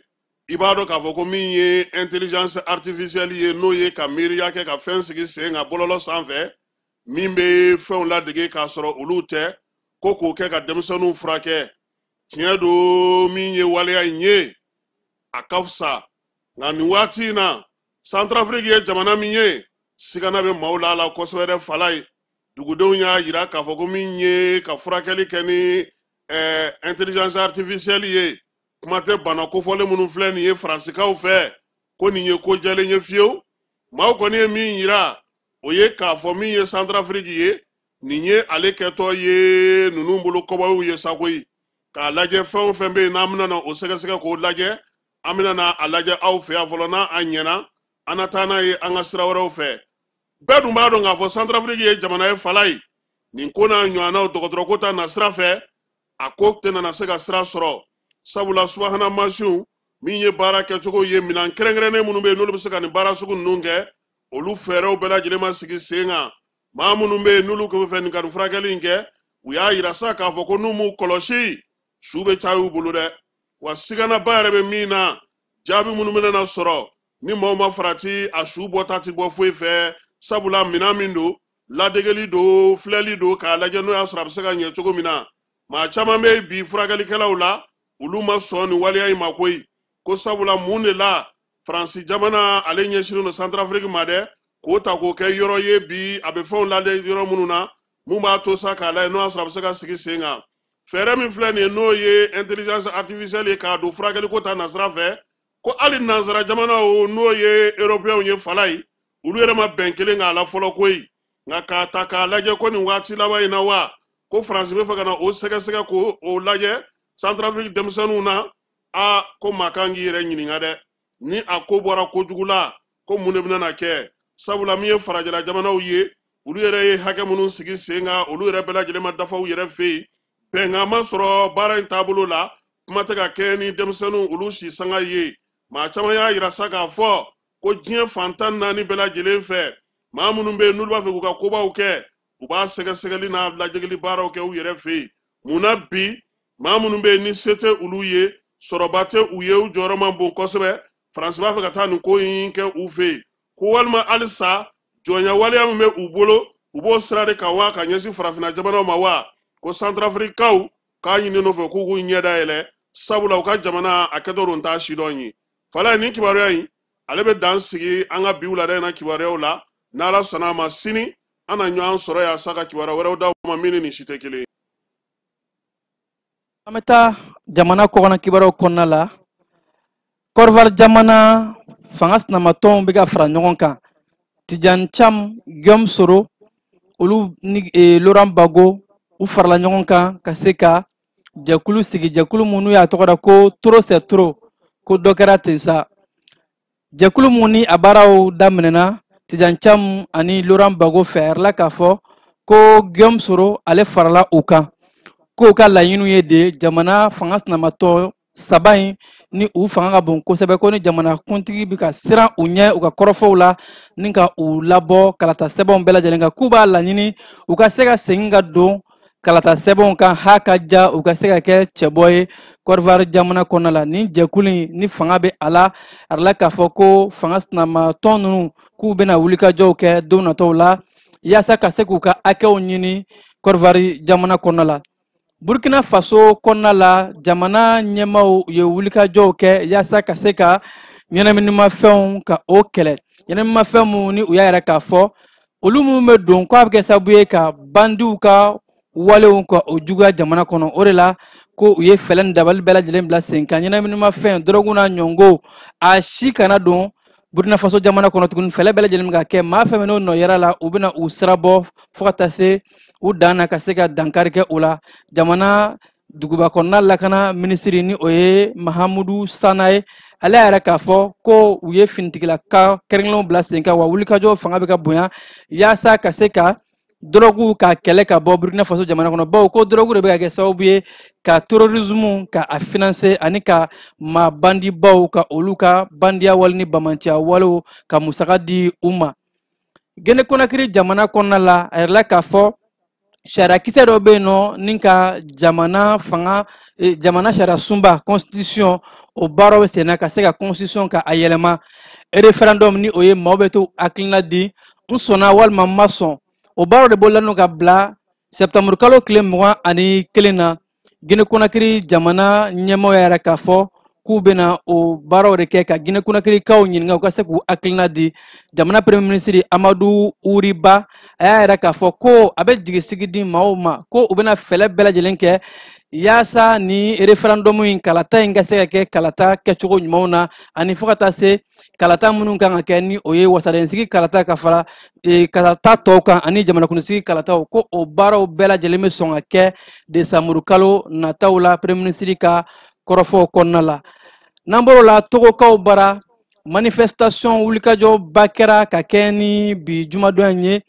I b'a dɔn k'a fɔ ko min ye intelligence artificielle ye, n'o ye ka miiriya kɛ ka fɛn sigi sen kan bɔlɔlɔ sanfɛ, min bɛ fɛnw ladege k'a sɔrɔ olu tɛ, ko k'o kɛ ka denmisɛnninw furakɛ. Tiɲɛ don, min ye waleya in ye, a ka fisa, nka nin waati in na, Santarafiriki ye jamana min ye, sigana bɛ maaw la a la kosɛbɛ dɛ. Fala ye, dugudenw y'a yira k'a fɔ ko min ye ka furakɛli kɛ ni intelligence artificielle ye, kuma tɛ bana kofɔlen minnu filɛ nin ye Faransikaw fɛ, ko nin ye ko jɛlen ye fiyewu. Maaw kɔni ye min yira, o ye k'a fɔ min ye Santarafiriki ye, nin ye ale kɛtɔ ye ninnu bolo kɔbɔyiw ye sa koyi. K'a lajɛ, fɛn o fɛn bɛ yen n'an bɛna na o sɛgɛsɛgɛ k'o lajɛ, an bɛna na a lajɛ aw fɛ yan fɔlɔ. N'a a ɲɛna, an na taa n'a ye an ka sira wɛrɛw fɛ. Bɛɛ dun b'a dɔn k'a fɔ Santarafiriki ye jamana ye, fala ye, nin ko n'a ɲɔgɔnnaw, dɔgɔtɔrɔko ta na sira fɛ, a ko tɛna se ka sira sɔrɔ, sabula subahana mansinw min ye baara kɛcogo ye, minɛn kɛrɛnkɛrɛnnen minnu bɛ yen n'olu bɛ se ka nin baara sugu ninnu kɛ, olu fɛɛrɛw bɛɛ lajɛlen ma sigi sen kan. Maa minnu bɛ yen n'olu bɛ fɛ nin ka nin furakɛli in kɛ, u y'a yira sa k'a fɔ ko n'u m'u kɔlɔsi, su bɛ caya u bolo dɛ. Wa siganaba yɛrɛ bɛ min na, jaabi minnu bɛna na sɔrɔ ni maaw ma farati, a su bɔta ti bɔ foyi fɛ, sabula minɛn min don, ladegeli don, filɛli don, k'a lajɛ n'o y'a sɔrɔ a bɛ se ka ɲɛ cogo min na. Maa caman bɛ bi furakɛlikɛlaw la, olu ma sɔn nin waleya in ma koyi, ko sabula mun de la Faransi jamana ale ɲɛsinnen don Santarafiriki ma dɛ, k'o ta k'o kɛ yɔrɔ ye bi a bɛ fɛnw lajɛ yɔrɔ minnu na. Mun b'a to sa k'a lajɛ n'o y'a sɔrɔ a bɛ se ka sigi sen kan. Fɛɛrɛ min filɛ nin ye, n'o ye intelligence artificielle ye k'a don furakɛliko ta nasira fɛ, ko hali nansara jamanaw, n'o ye européens ye, Falayi, olu yɛrɛ ma bɛn kelen k'a la fɔlɔ koyi. Nka k'a ta k'a lajɛ ko nin waati laban in na wa, ko Faransi bɛ fɛ ka na o sɛgɛsɛgɛ k'o lajɛ Centrafrique denmisɛnninw na. A ko maa kan k'i yɛrɛ ɲininka dɛ, ni a ko bɔra kojugu la, ko mun de bɛna kɛ? Sabula min ye farajɛla jamanaw ye, olu yɛrɛ ye hakɛ minnu sigi sen kan, olu yɛrɛ bɛɛ lajɛlen ma dafa u yɛrɛ fɛ yen. Bɛnkan ma sɔrɔ baara in taabolo la, kuma tɛ ka kɛ ni denmisɛnninw olu si sanga ye. Maa caman y'a yira sa k'a fɔ ko diɲɛ fan 14 bɛɛ lajɛlen fɛ, maa minnu bɛ yen n'olu b'a fɛ k'u ka kobaw kɛ, u b'a sɛgɛsɛgɛli n'a lajɛli baaraw kɛ u yɛrɛ fɛ yen. Mun na bi maa minnu bɛ yen ni se tɛ olu ye, sɔrɔba tɛ u ye, u jɔyɔrɔ man bon kosɛbɛ, Faransi b'a fɛ ka taa nin ko in kɛ u fɛ yen? Ko walima halisa jɔnya waleya min bɛ u bolo, u b'o sira de kan wa, ka ɲɛsin farafinna jamanaw ma wa? Ko Santarafirikaw k'a ɲini n'o fɛ k'u k'u ɲɛ dayɛlɛ, sabula u ka jamana a kɛtɔ don t'a sidɔn ye. Falaye, nin kibaruya in ale bɛ dan sigi an ka bi wulada in na kibaruyaw la. N'Ala sɔnna a ma, sini an na ɲɔgɔn sɔrɔ yan sa ka kibaruya wɛrɛw d'aw ma min ni nin si tɛ kelen ye. An bɛ taa jamana kɔkanna kibaruyaw kɔnɔna la. Kɔdiwari jamana fanga sinamatɔnw bɛ ka fara ɲɔgɔn kan. Tidiane Thiam, Guillaume Soro, olu ni Laurent Gbagbo, u farala ɲɔgɔn kan ka se ka jɛkulu sigi, jɛkulu mun n'u y'a tɔgɔ da ko trop c'est trop, ko dɔ kɛra ten sa. Jɛkulu mun ni a baaraw daminɛna Tidiane Thiam ani Laurent Gbagbo fɛ, a yirala k'a fɔ ko Guillaume Soro ale farala u kan, k'u ka laɲiniw ye de jamana fanga sinamatɔn saba in ni u fanga ka bon kosɛbɛ, ko ni jamana kuntigi bɛ ka siran u ɲɛ u ka kɔrɔfɔw la ni ka u labɔ kalata sɛbɛnw bɛɛ lajɛlen kan, k'u b'a laɲini u ka se ka segin ka don kalata sɛbɛnw kan ha ka ja u ka se ka kɛ cɛbɔ ye Kɔdiwari jamana kɔnɔna la. Nin jɛkulu in ni fanga bɛ a la, a yirala k'a fɔ ko fanga sinamatɔn ninnu k'u bɛna wulikajɔw kɛ don nataw la yaasa ka se k'u ka hakɛw ɲini Kɔdiwari jamana kɔnɔna la. Burkina Faso kɔnɔna la, jamana ɲɛmaaw ye wulikajɔw kɛ yaasa ka se ka ɲɛnaminimafɛnw ka o kɛlɛ. Ɲɛnaminimafɛn minnu ni u y'a yɛrɛ k'a fɔ olu minnu bɛ don k'a bɛ kɛ sababu ye ka bandiw ka walew ka o juguya jamana kɔnɔ. O de la ko u ye fɛɛrɛ ni dabali bɛɛ lajɛlen bila sen kan, ɲɛnaminimafɛn, dɔrɔgu n'a ɲɔngo, a si kana don Burkina Faso jamana kɔnɔ tuguni. Fɛɛrɛ bɛɛ lajɛlen bɛ ka kɛ, maa fɛn fɛn n'o nɔ yɛrɛ la, u bɛna u sira bɔ fo ka taa se u dan na ka se ka dankari kɛ o la. Jamana duguba kɔnɔna lakana minisiri ni o ye Mahamudu Sana ye, ale y'a yɛrɛ k'a fɔ ko u ye finitigilaka kɛrɛnkɛrɛnnenw bila sen kan, wa wulikajɔ fanga bɛ ka bonya yaasa ka se ka dɔrɔgu ka kɛlɛ ka bɔ Burkina Faso jamana kɔnɔ, bawo ko dɔrɔgu de bɛ ka kɛ sababu ye ka terrorisme ka a financer ani ka maa bandibaw ka olu ka bandiya wale ni bamanciya walew ka musaka di u ma. Guinée Conakry jamana kɔnɔna la, a yirala k'a fɔ sariyakisɛ dɔ bɛ yen nɔ ni ka jamana fanga, jamana sariya sunba constitution o baaraw bɛ sen na ka se ka constitution ka a yɛlɛma. Référendum ni o ye maaw bɛ to hakilina di, n sɔnna walima n ma sɔn, o baaraw de bololalen don ka bila septembre kalo tile 21 na. Guinée Conakry jamana ɲɛmaaw y'a yira k'a fɔ k'u bɛna o baaraw de kɛ ka Guinée Conakrykaw ɲininka u ka se k'u hakilina di. Jamana premier ministre Amadu Uriba, a y'a yira k'a fɔ ko a bɛ jigisigi di maaw ma ko u bɛna fɛɛrɛ bɛɛ lajɛlen kɛ yaasa ni référendum in kalata in ka se ka kɛ kalata kɛcogo ɲumanw na, ani fo ka taa se kalata minnu kan ka kɛ ni o ye wasadensigi kalata ka fara kalata tɔw kan ani jamanakuntigi kalataw, ko o baaraw bɛɛ lajɛlen bɛ sɔn ka kɛ desanburu kalo nataw la premier ministre ka kɔrɔfɔw kɔnɔna la. N'an bɔr'o la, Togokaw bara manifestation wulikajɔba kɛra ka kɛ ni bi jumadon in ye,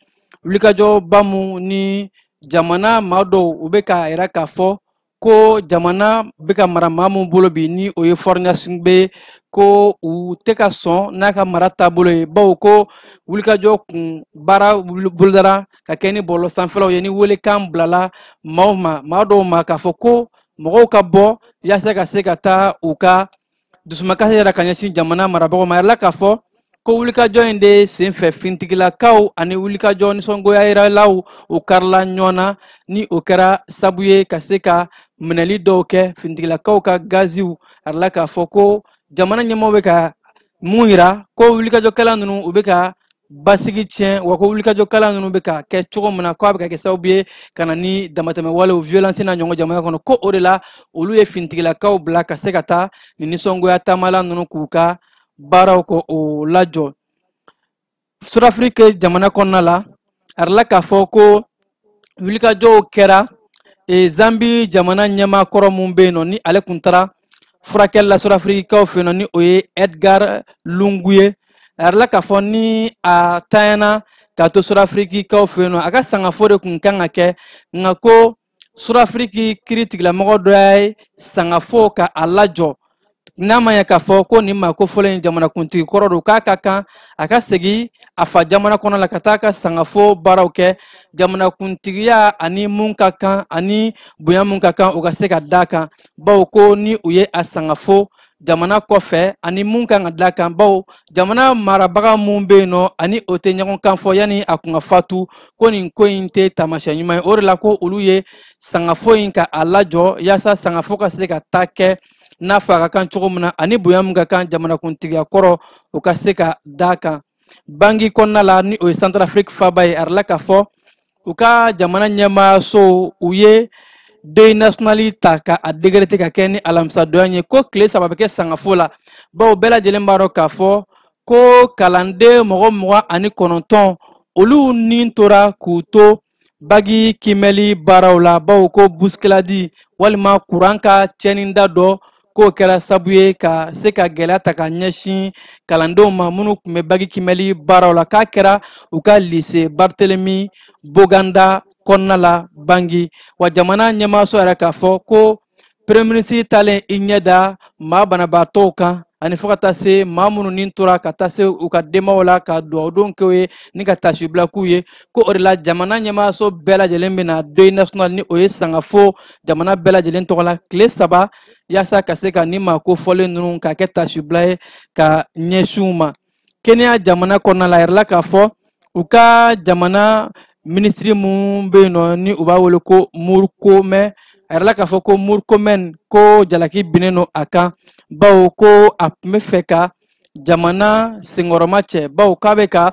wulikajɔba mun ni jamana maa dɔw u bɛ k'a yira k'a fɔ ko jamana bɛ ka mara maa mun bolo bi ni o ye Faure Gnassingbé, ko u tɛ ka sɔn n'a ka mara taabolo ye, bawo ko wulikajɔ kun baara bolodara ka kɛ ni bɔlɔlɔ sanfɛlaw ye, ni welekan bilala maaw ma, maa dɔw ma k'a fɔ ko mɔgɔw ka bɔ yaasa ka se ka taa u ka dusumakasi yɛrɛ ka ɲɛsin jamana marabagaw ma. A yirala k'a fɔ ko wulikajɔ in de senfɛ finitigilakaw ani wulikajɔ nisɔngoya yiralaw u karila ɲɔgɔn na, ni o kɛra sabu ye ka se ka minɛli dɔw kɛ finitigilakaw ka gaziw. A yirala k'a fɔ ko jamana ɲɛmaaw bɛ ka mun yira ko wulikajɔkɛla ninnu u bɛ ka basigi tiɲɛ, wa ko wulikajɔkɛla ninnu bɛ ka kɛ cogo min na, ko a bɛ ka kɛ sababu ye ka na ni damatɛmɛ walew, violence na ɲɔgɔn jamana kɔnɔ, ko o de la olu ye finitigilakaw bila ka se ka taa nin nisɔngoya taamala ninnu k'u ka baaraw kɔ o lajɔ. Sudafiriki jamana kɔnɔna la, a yirala k'a fɔ ko wulikajɔw kɛra Zambi jamana ɲɛmaa kɔrɔ mun bɛ yen nɔ, ni ale kun taara furakɛli la Sudafirikikaw fɛ yen nɔ, ni o ye Edgar Lungu ye. A yirala k'a fɔ ni a tanyana k'a to Sudafirikikaw fɛ yen nɔ, a ka sangafo de kun kan ka kɛ, nka ko Sudafiriki kiiritigɛlamɔgɔ dɔ ye sangafo ka a lajɔ, n'a ma ɲɛ k'a fɔ ko nin maa kofɔlen in jamanakuntigi kɔrɔ don, k'a ka kan a ka segin a fa jamana kɔnɔ la ka taa ka sangafo baaraw kɛ, jamanakuntigiya ani mun ka kan ani bonya mun ka kan o ka se ka d'a kan, bawo ko ni u ye a sangafo jamana kɔfɛ ani mun kan ka d'a kan, bawo jamana marabaga mun bɛ yen nɔ ani o tɛ ɲɔgɔn kan fɔ yanni a kun ka fatu, ko nin ko in tɛ taamasiyɛn ɲuman ye. O de la ko olu ye sangafo in ka a lajɔ yaasa sangafo ka se ka taa kɛ n'a fɔ a ka kan cogo min na, ani bonya min ka kan jamanakuntigiya kɔrɔ o ka se ka d'a kan. Bangi kɔnɔna la, ni o ye Centrafrique faaba ye, a yirala k'a fɔ u ka jamana ɲɛmaayaso u ye deuil national ta ka a décréter ka kɛ ni alamisadonya ye, ko tile 3 bɛ kɛ sangafo la, bawo bɛɛ lajɛlen b'a dɔn k'a fɔ ko kalanden mɔgɔ 29 olu ni tora k'u to bagi kimɛli baaraw la, bawo ko bousculade walima kuran ka tiɲɛnida dɔ k'o kɛra sabu ye ka se ka gɛlɛya ta ka ɲɛsin kalandenw ma minnu tun bɛ bagi kimɛli baaraw la, k'a kɛra u ka lycée Barthélemy Boganda kɔnɔna la Bangi. Wa jamana ɲɛmaaso yɛrɛ k'a fɔ ko premier ministre talen i ɲɛ da maa banabaatɔw kan ani fo ka taa se maa minnu ni tora ka taa se u ka denbaw la ka dugawudon k'u ye ni ka tasibila k'u ye, ko o de la jamana ɲɛmaaso bɛɛ lajɛlen bɛna deuil national ni o ye sangafo jamana bɛɛ lajɛlen tɔgɔ la tile 3 yaasa ka se ka nin maa kofɔlen ninnu k'a kɛ tasibila ye ka ɲɛsin u ma. Kenya jamana kɔnɔna la, a yirala k'a fɔ u ka jamana minisiri mun bɛ yen nɔ ni u b'a wele ko Murkomen, a yirala k'a fɔ ko Murkomen ko jalaki binnen don a kan, bawo ko a tun bɛ fɛ ka jamana senkɔrɔma cɛ, bawo k'a bɛ ka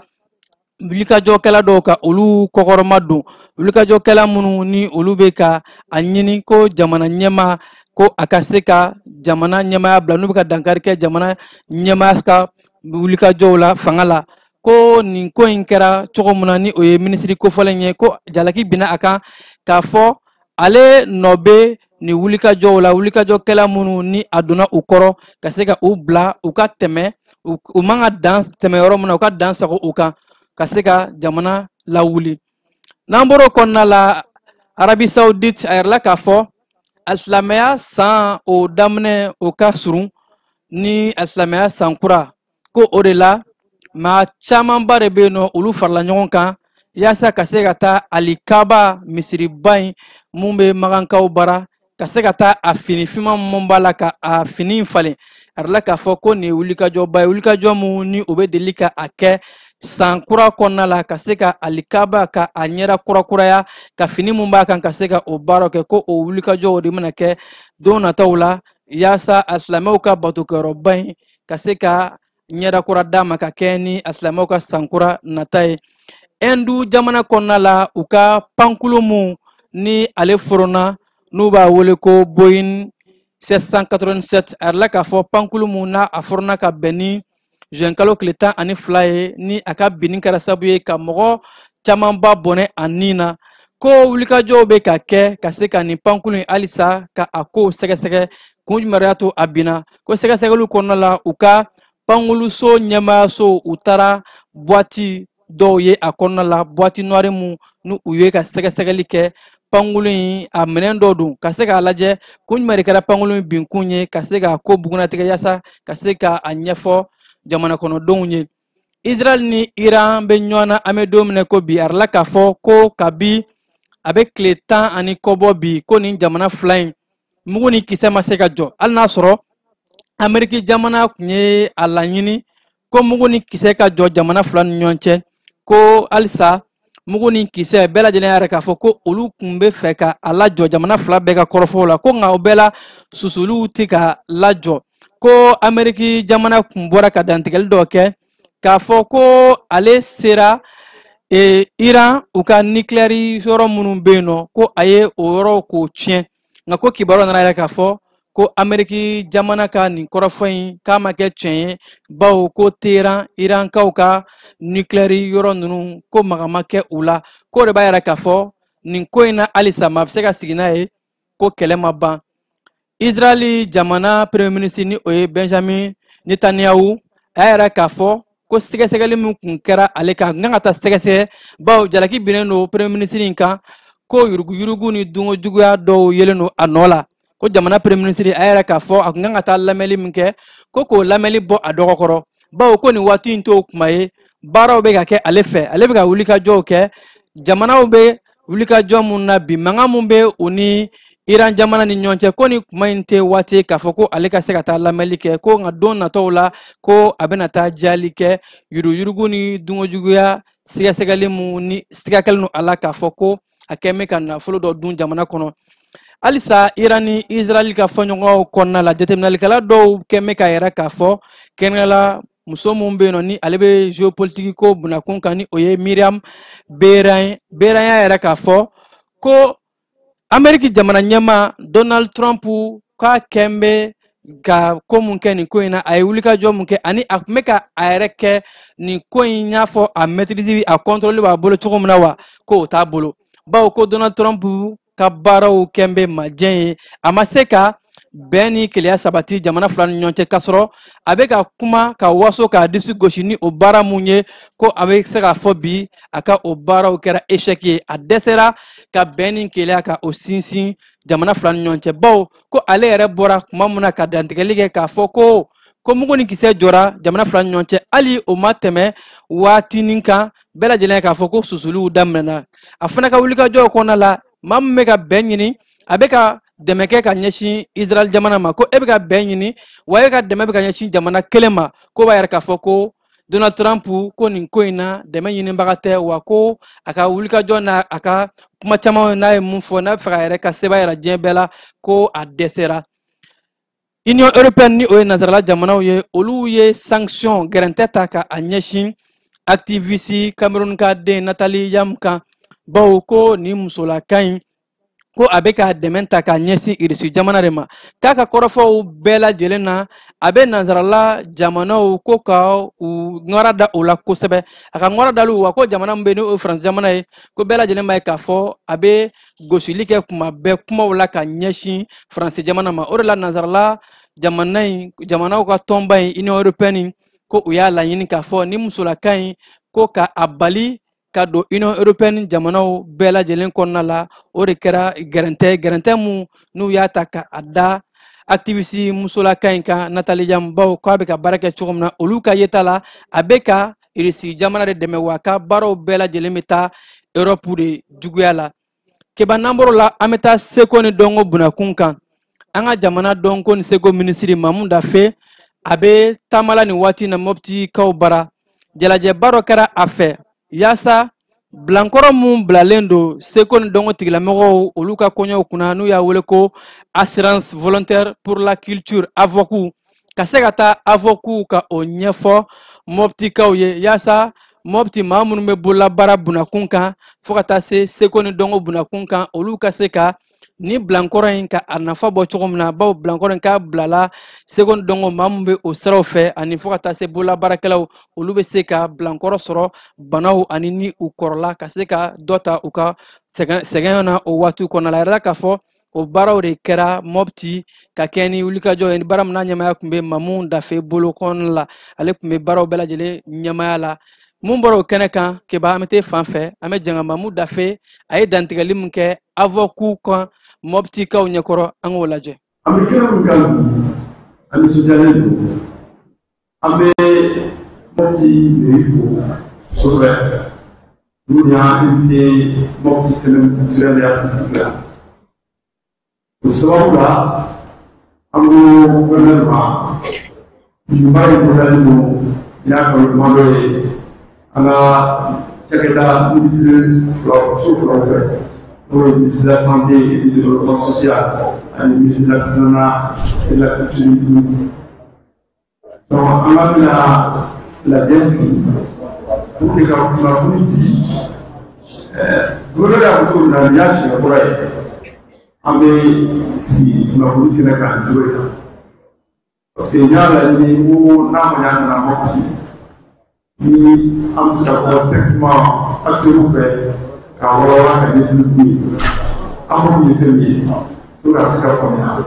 wulikajɔkɛla dɔw ka olu kɔkɔrɔma don, wulikajɔkɛla minnu ni olu bɛ ka a ɲini ko jamana ɲɛmaa ko a ka se ka jamana ɲɛmaaya bila, n'u bɛ ka dankari kɛ jamana ɲɛmaaya ka wulikajɔw la fanga la, ko nin ko in kɛra cogo min na ni o ye minisiri kofɔlen ye, ko jalaki binna a kan k'a fɔ ale nɔ bɛ nin wulikajɔw la, wulikajɔkɛla minnu ni a donna u kɔrɔ ka se ka u bila u ka tɛmɛ, u man ka dan tɛmɛ yɔrɔ min na, u ka dan sago u kan ka se ka jamana lawuli. N'an bɔra o kɔnɔna la, Arabie Saoudite a yirala k'a fɔ alisilamɛya san o daminɛ o ka surun ni alisilamɛya san kura, ko o de la maa camanba de bɛ yen nɔ olu farala ɲɔgɔn kan yaasa ka se ka taa alikaba misiriba in mun bɛ magankaw bara, ka se ka taa a fini finman mun b'a la ka a fini falen. A yirala k'a fɔ ko nin ye wulikajɔba ye, wulikajɔ mun ni o bɛ deli ka a kɛ san kura kɔnɔna la, ka se ka alikaba ka a ɲɛda kurakuraya, ka fini mun b'a kan ka se ka o baaraw kɛ, ko o wulikajɔ o de bɛna kɛ don nataw la yaasa a silamɛw ka batokɛyɔrɔba in ka se ka ɲɛda kura d'a ma ka kɛ ni a silamɛw ka san kura nata ye. Ɛndu jamana kɔnɔna la, u ka pankulu mun ni ale foronna n'u b'a wele ko Boeing 787, a yirala k'a fɔ pankulu mun n'a a foronna ka bɛn ni juin kalo tile 12 ye, ni a ka binni kɛra sababu ye ka mɔgɔ camanba bɔnɛ a nin na, ko wulikajɔw bɛ ka kɛ ka se ka nin pankulu in halisa ka a kow sɛgɛsɛgɛ, kun jumɛn y'a to a binna, ko sɛgɛsɛgɛliw kɔnɔna la u ka pankuluso ɲɛmaayaso u taara boîte dɔw ye a kɔnɔna la, boîte noire mun n'u u ye ka sɛgɛsɛgɛli kɛ pankulu in a minɛn dɔw don ka se k'a lajɛ kun jumɛn de kɛra pankulu in binkun ye, ka se k'a ko bugunnatigɛ yaasa ka se k'a ɲɛfɔ jamana kɔnɔdenw ye. Israël ni Iran bɛ ɲɔgɔn na an bɛ don min na ko bi, a yirala k'a fɔ ko kabi a bɛ tile 10 ani kɔ bɔ bi, ko nin jamana fila in mugu ni kisɛ ma se ka jɔ, hali n'a sɔrɔ Ameriki jamana tun ye a laɲini ko mugu ni kisɛ ka jɔ jamana fila ni ɲɔgɔn cɛ, ko halisa mugu ni kisɛ bɛɛ lajɛlen y'a yira k'a fɔ ko olu tun bɛ fɛ ka a lajɔ jamana fila bɛɛ ka kɔrɔfɔw la, ko nka o bɛɛ la susuliw tɛ ka lajɔ, ko Ameriki jamana tun bɔra ka dantigɛli dɔ kɛ k'a fɔ ko ale sera Iran u ka nucléaire yɔrɔ minnu bɛ yen nɔ, ko a ye o yɔrɔw k'o tiɲɛ. Nka ko kibaruya nana yɛrɛ k'a fɔ ko Ameriki jamana ka nin kɔrɔfɔ in k'a ma kɛ tiɲɛ ye, bawo ko Teheran Irankaw ka nucléaire yɔrɔ ninnu ko maga ma kɛ u la. K'o de b'a yira k'a fɔ nin ko in na halisa maa bɛ se ka sigi n'a ye ko kɛlɛ ma ban. Israɛl jamana premier ministre ni o ye Benjamin Netanyahu, a y'a yira k'a fɔ ko sɛgɛsɛgɛli min kun kɛra ale kan, n kan ka taa sɛgɛsɛgɛ, bawo jalaki binnen don premier ministre in kan ko yuruguyurugu ni dunkojuguya dɔw yelen don a nɔ la. Ko jamana premier ministre a yɛrɛ k'a fɔ a kun kan ka taa lamɛnli min kɛ, ko k'o lamɛnli bɔ a dɔgɔkɔrɔ, bawo ko nin waati in t'o kuma ye, baaraw bɛ ka kɛ ale fɛ, ale bɛ ka wulikajɔw kɛ, jamanaw bɛ wulikajɔ mun na bi, mankan mun bɛ u ni Iran jamana ni ɲɔgɔn cɛ, ko ni kuma in tɛ waati ye k'a fɔ ko ale ka se ka taa lamɛnli kɛ, ko nka don nataw la ko a bɛna taa jali kɛ yuruguyurugu ni dunkojuguya sɛgɛsɛgɛli mun ni siga kɛlen don a la k'a fɔ ko a kɛn bɛ ka nafolo dɔ dun jamana kɔnɔ. Halisa Iran ni Israɛl ka fɔɲɔgɔnw kɔnɔna la, jateminɛlikɛla dɔw kɛn bɛ k'a yɛrɛ k'a fɔ kɛrɛnkɛrɛnnenya muso mun bɛ yen nɔ ni ale bɛ géopolitique ko bunakun kan, ni o ye Miriam Beran ye. Beran y'a yɛrɛ k'a fɔ ko Ameriki jamana ɲɛmaa Donald Trump k'a kɛn bɛ ka ko mun kɛ nin ko in na, a ye wulikajɔ mun kɛ, ani a tun bɛ ka a yɛrɛ kɛ nin ko in y'a fɔ a maîtrise, a contrôle b'a bolo cogo min na wa, k'o t'a bolo, bawo ko Donald Trump ka baaraw kɛn bɛ majɛ ye, a ma se ka bɛn ni keleya sabati jamana fila ni ɲɔgɔn cɛ, k'a sɔrɔ a bɛ ka kuma ka waso k'a disi gosi ni o baara mun ye, ko a bɛ se k'a fɔ bi a ka o baaraw kɛra échec ye, a dɛsɛra ka bɛn ni keleya ka o sinsin jamana fila ni ɲɔgɔn cɛ, bawo ko ale yɛrɛ bɔra kuma mun na ka dantigɛli kɛ k'a fɔ ko mugu ni kisɛ jɔra jamana fila ni ɲɔgɔn cɛ, hali o ma tɛmɛ waatinin kan bɛɛ lajɛlen k'a fɔ ko susuliw daminɛna. A fana ka wulikajɔw kɔnɔna la, maa min bɛ ka bɛn ɲini, a bɛ ka dɛmɛ kɛ ka ɲɛsin Israɛl jamana ma, ko e bɛ ka bɛn ɲini wa e ka dɛmɛ bɛ ka ɲɛsin jamana kelen ma, ko b'a yɛrɛ k'a fɔ ko Donald Trump ko nin ko in na dɛmɛ ɲinibaga tɛ, wa ko a ka wulikajɔ n'a a ka kuma caman n'a ye mun fɔ n'a bɛ fɛ ka yɛrɛ ka seba yira diɲɛ bɛɛ la, ko a dɛsɛra. Union européenne ni o ye nansarala jamanaw ye, olu ye sanction gɛrɛntɛ ta ka a ɲɛsin activiste Cameroun ka den Nathalie Yam kan, bawo ko nin musolaka in ko a bɛ ka dɛmɛ ta k'a ɲɛsin Irisi jamana de ma, k'a ka kɔrɔfɔw bɛɛ lajɛlen na a bɛ nansarala jamanaw ko ka u ŋɔra da o la kosɛbɛ, a ka ŋɔra daliw wa ko jamana min bɛ yen n'o ye Faransi jamana ye, ko bɛɛ lajɛlen b'a ye k'a fɔ a bɛ gosili kɛ kuma bɛɛ kumaw la ka ɲɛsin Faransi jamana ma. O de la nansarala jamana in jamanaw ka tɔnba in Union européenne ko u y'a laɲini k'a fɔ ni musolaka in ko ka a bali ka don Union européenne jamanaw bɛɛ lajɛlen kɔnɔna la. O de kɛra gɛrɛntɛ mun n'u y'a ta ka a da activiste musolaka in kan Nathalie Yam, bawo k'a bɛ ka baara kɛ cogo min na olu ka yeta la, a bɛ ka Irisi jamana de dɛmɛ, wa a ka baaraw bɛɛ lajɛlen bɛ taa Europe de juguya la. Keba n'an bɔr'o la, an bɛ taa seko ni dɔnko bunakun kan. An ka jamana dɔnko ni seko minisiri Mamu Dafe, a bɛ taama la nin waati na Moptikaw bara. Jalajɛba dɔ kɛra a fɛ yaasa bilankɔrɔ mun bilalen don seko ni dɔnko tigilamɔgɔw olu ka kɔɲɔw kunna, n'u y'a wele ko assurance volontaire pour la culture AVOC, ka se ka taa AVOC ka o ɲɛfɔ Moptikaw ye, yaasa Mopti maa minnu bɛ bololabaara bunakun kan fo ka taa se seko ni dɔnko bunakun kan, olu ka se ka ni bilankɔrɔ in ka a nafa bɔ cogo min na, bawo bilankɔrɔ in k'a bilala seko ni dɔnko maa min bɛ o siraw fɛ ani fo ka taa se bololabaarakɛlaw, olu bɛ se ka bilankɔrɔ sɔrɔ banaw ani ni u kɔrɔla ka se ka dɔ ta u ka sɛgɛn na o waatiw kɔnɔna la. A yɛrɛ k'a fɔ o baaraw de kɛra Mopti ka kɛ ni wulikajɔ ye, ni baara min n'a ɲɛmaaya tun bɛ Mamu Dafe bolo kɔnɔna la, ale tun bɛ baaraw bɛɛ lajɛlen ɲɛmaaya la. Mun bɔra o kɛnɛ kan, Keba, an bɛ t'e fan fɛ, an bɛ jɛn ka Mamu Dafe a ye dantigɛli min kɛ AVOC kan Moptikaw ɲɛkɔrɔ, an k'o lajɛ. An bɛ kɛnɛ min kan bi, an nisɔndiyalen don, an bɛ Mopti mairie fo kosɛbɛ. N'u y'an invité Mopti semaine culturelle et artistique la. O sababu la, an ko gouverneur ma, nin baara in bolodalen don n'a kalo damadɔ ye an ka cakɛda ministre fila so filaw fɛ, n'o ye ministre de la santé et du développement social ani ministre de l'artisanat et de la culture et du tourisme. Donc an ka bɛna lajɛ sigi pour que ka kunnafoni di. Gouverneur y'a fɔ cogo min na, nin y'a siɲɛ fɔlɔ ye an bɛ sigi kunnafoni kɛnɛ kan nin cogo in na, parce que n y'a laɲini ko n'a ma ɲɛ an nana Mopti, ni an bɛ se ka fɔ directement acteurs fɛ k'a walawala ka ɲɛfɔli k'u ye, an fɔ kun ye fɛn min ye pour que a bɛ se ka faamuya.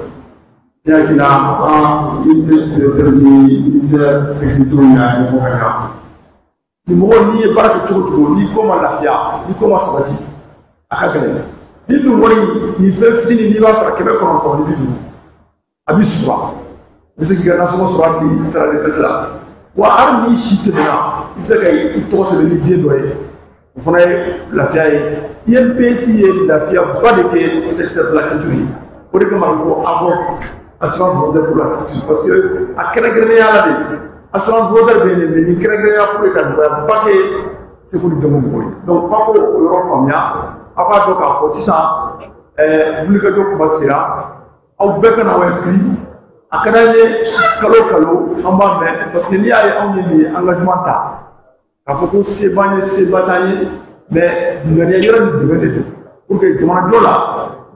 Ne hakili la an ministère ni ministère technicien y'a ɲɛfɔ ka ɲa. Ni mɔgɔ n'i ye baara kɛ cogo cogo, n'i ko ma lafiya, n'i ko ma sabati, a ka gɛlɛn. Ni dun wari nin fɛn fitinin n'i b'a sara 950, a b'i sutura, i bɛ se k'i ka nasɔngɔ sɔrɔ hali n'i taara retraite la. Wa hali n'i si tɛmɛna, i bɛ se ka i tɔgɔ sɛbɛn ni den dɔ ye, o fana ye lafiya ye. INPS ye lafiyaba de kɛ secteur de la culture ye. O de kama a bɛ fɔ AVOC, assurance volontaire pour la culture, parce que a kɛrɛnkɛrɛnnenya la de assurance volontaire bɛ yen, mais nin kɛrɛnkɛrɛnnenya pour que ka nɔgɔyaba kɛ seko ni dɔnko mɔgɔw ye. Donc f'a k'o yɔrɔ faamuya, aw k'a dɔn k'a fɔ sisan wulikajɔ kuma sera, aw bɛɛ ka na aw inscrit. A ka d'an ye kalo o kalo an b'a mɛn, parce que n'i y'a ye anw ye nin engagement ta k'a fɔ ko se b'an ye se ba t'an ye, mais ŋaniya yɛrɛ ni dɛmɛ de don pour que jamanajɔ la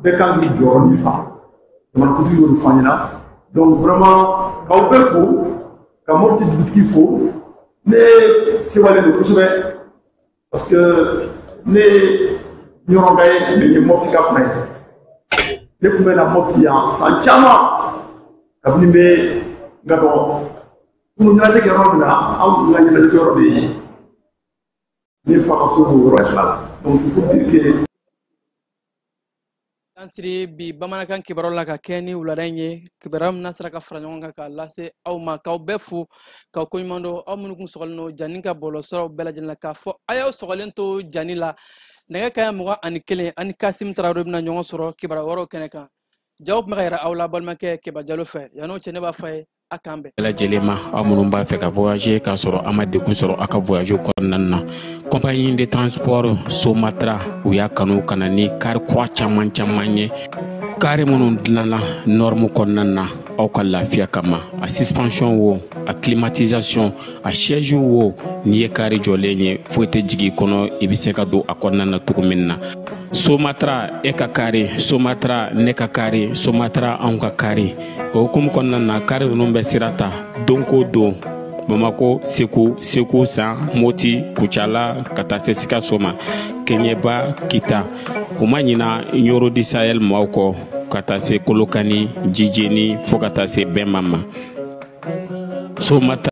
bɛɛ kan k'i jɔyɔrɔ ni fa. Jamanakuntigi y'o de fɔ an ɲɛna. Donc vraiment k'aw bɛɛ fo, ka Mopti dugutigi fo. Ne sewalen don kosɛbɛ parce que ne ɲɔrɔnka ye, mais n ye Mopti ka fana ye. Ne tun bɛ na Mopti yan san caman kabini n bɛ n ka dɔgɔ kunun ɲɛnajɛ kɛ yɔrɔ min na, anw ka ɲɛnajɛ kɛ yɔrɔ de ye ne fa ka so b'o yɔrɔ yɛrɛ la. Donc c'est pour dire que An siri bi bamanankan kibaruyaw la ka kɛ ni wulada in ye, kibaruya min n'a sera ka fara ɲɔgɔn kan k'a lase aw ma, k'aw bɛɛ fo k'aw koɲuman dɔn, aw minnu kun sɔgɔlen don Jani ka bɔlɔlɔsiraw bɛɛ lajɛlen na, k'a fɔ a y'aw sɔgɔlen to Jani la. Nɛgɛ kanɲɛ 21 ani Kasim Tarawele bɛna ɲɔgɔn sɔrɔ kibaruya wɛrɛw kɛnɛ kan. Jaw tun bɛ ka yɛrɛ aw la balimakɛ Keba Jalo fɛ. Yann'o cɛ, ne b'a fɔ a ye a k'an bɛn. Bɛɛ lajɛlen ma, aw minnu b'a fɛ ka voyager k'a sɔrɔ a ma degun sɔrɔ aw ka voyage kɔnɔna na, compagnie de transport Somatra u y'a kanu ka na ni kari kura caman caman ye, kari minnu dilanna norme kɔnɔna na aw ka lafiya kama. A suspension wo, a climatisation, a siège wo, n'i ye kari jɔlen ye, foyi tɛ jigin i kɔnɔ, i bɛ se ka don a kɔnɔna na cogo min na. Somatra e ka kari, Somatra ne ka kari, Somatra anw ka kari. O hukumu kɔnɔna na, kari ninnu bɛ sira ta don ko don Bamako, Segu, Segu San, Moti, Kucala, ka taa se Sikaso ma, Kɛɲɛba, Kita. U ma ɲina Ɲoro di Sahel maaw kɔ, ka taa se Kolokani, Jijeni, fo ka taa se Bɛnma ma. Somatra.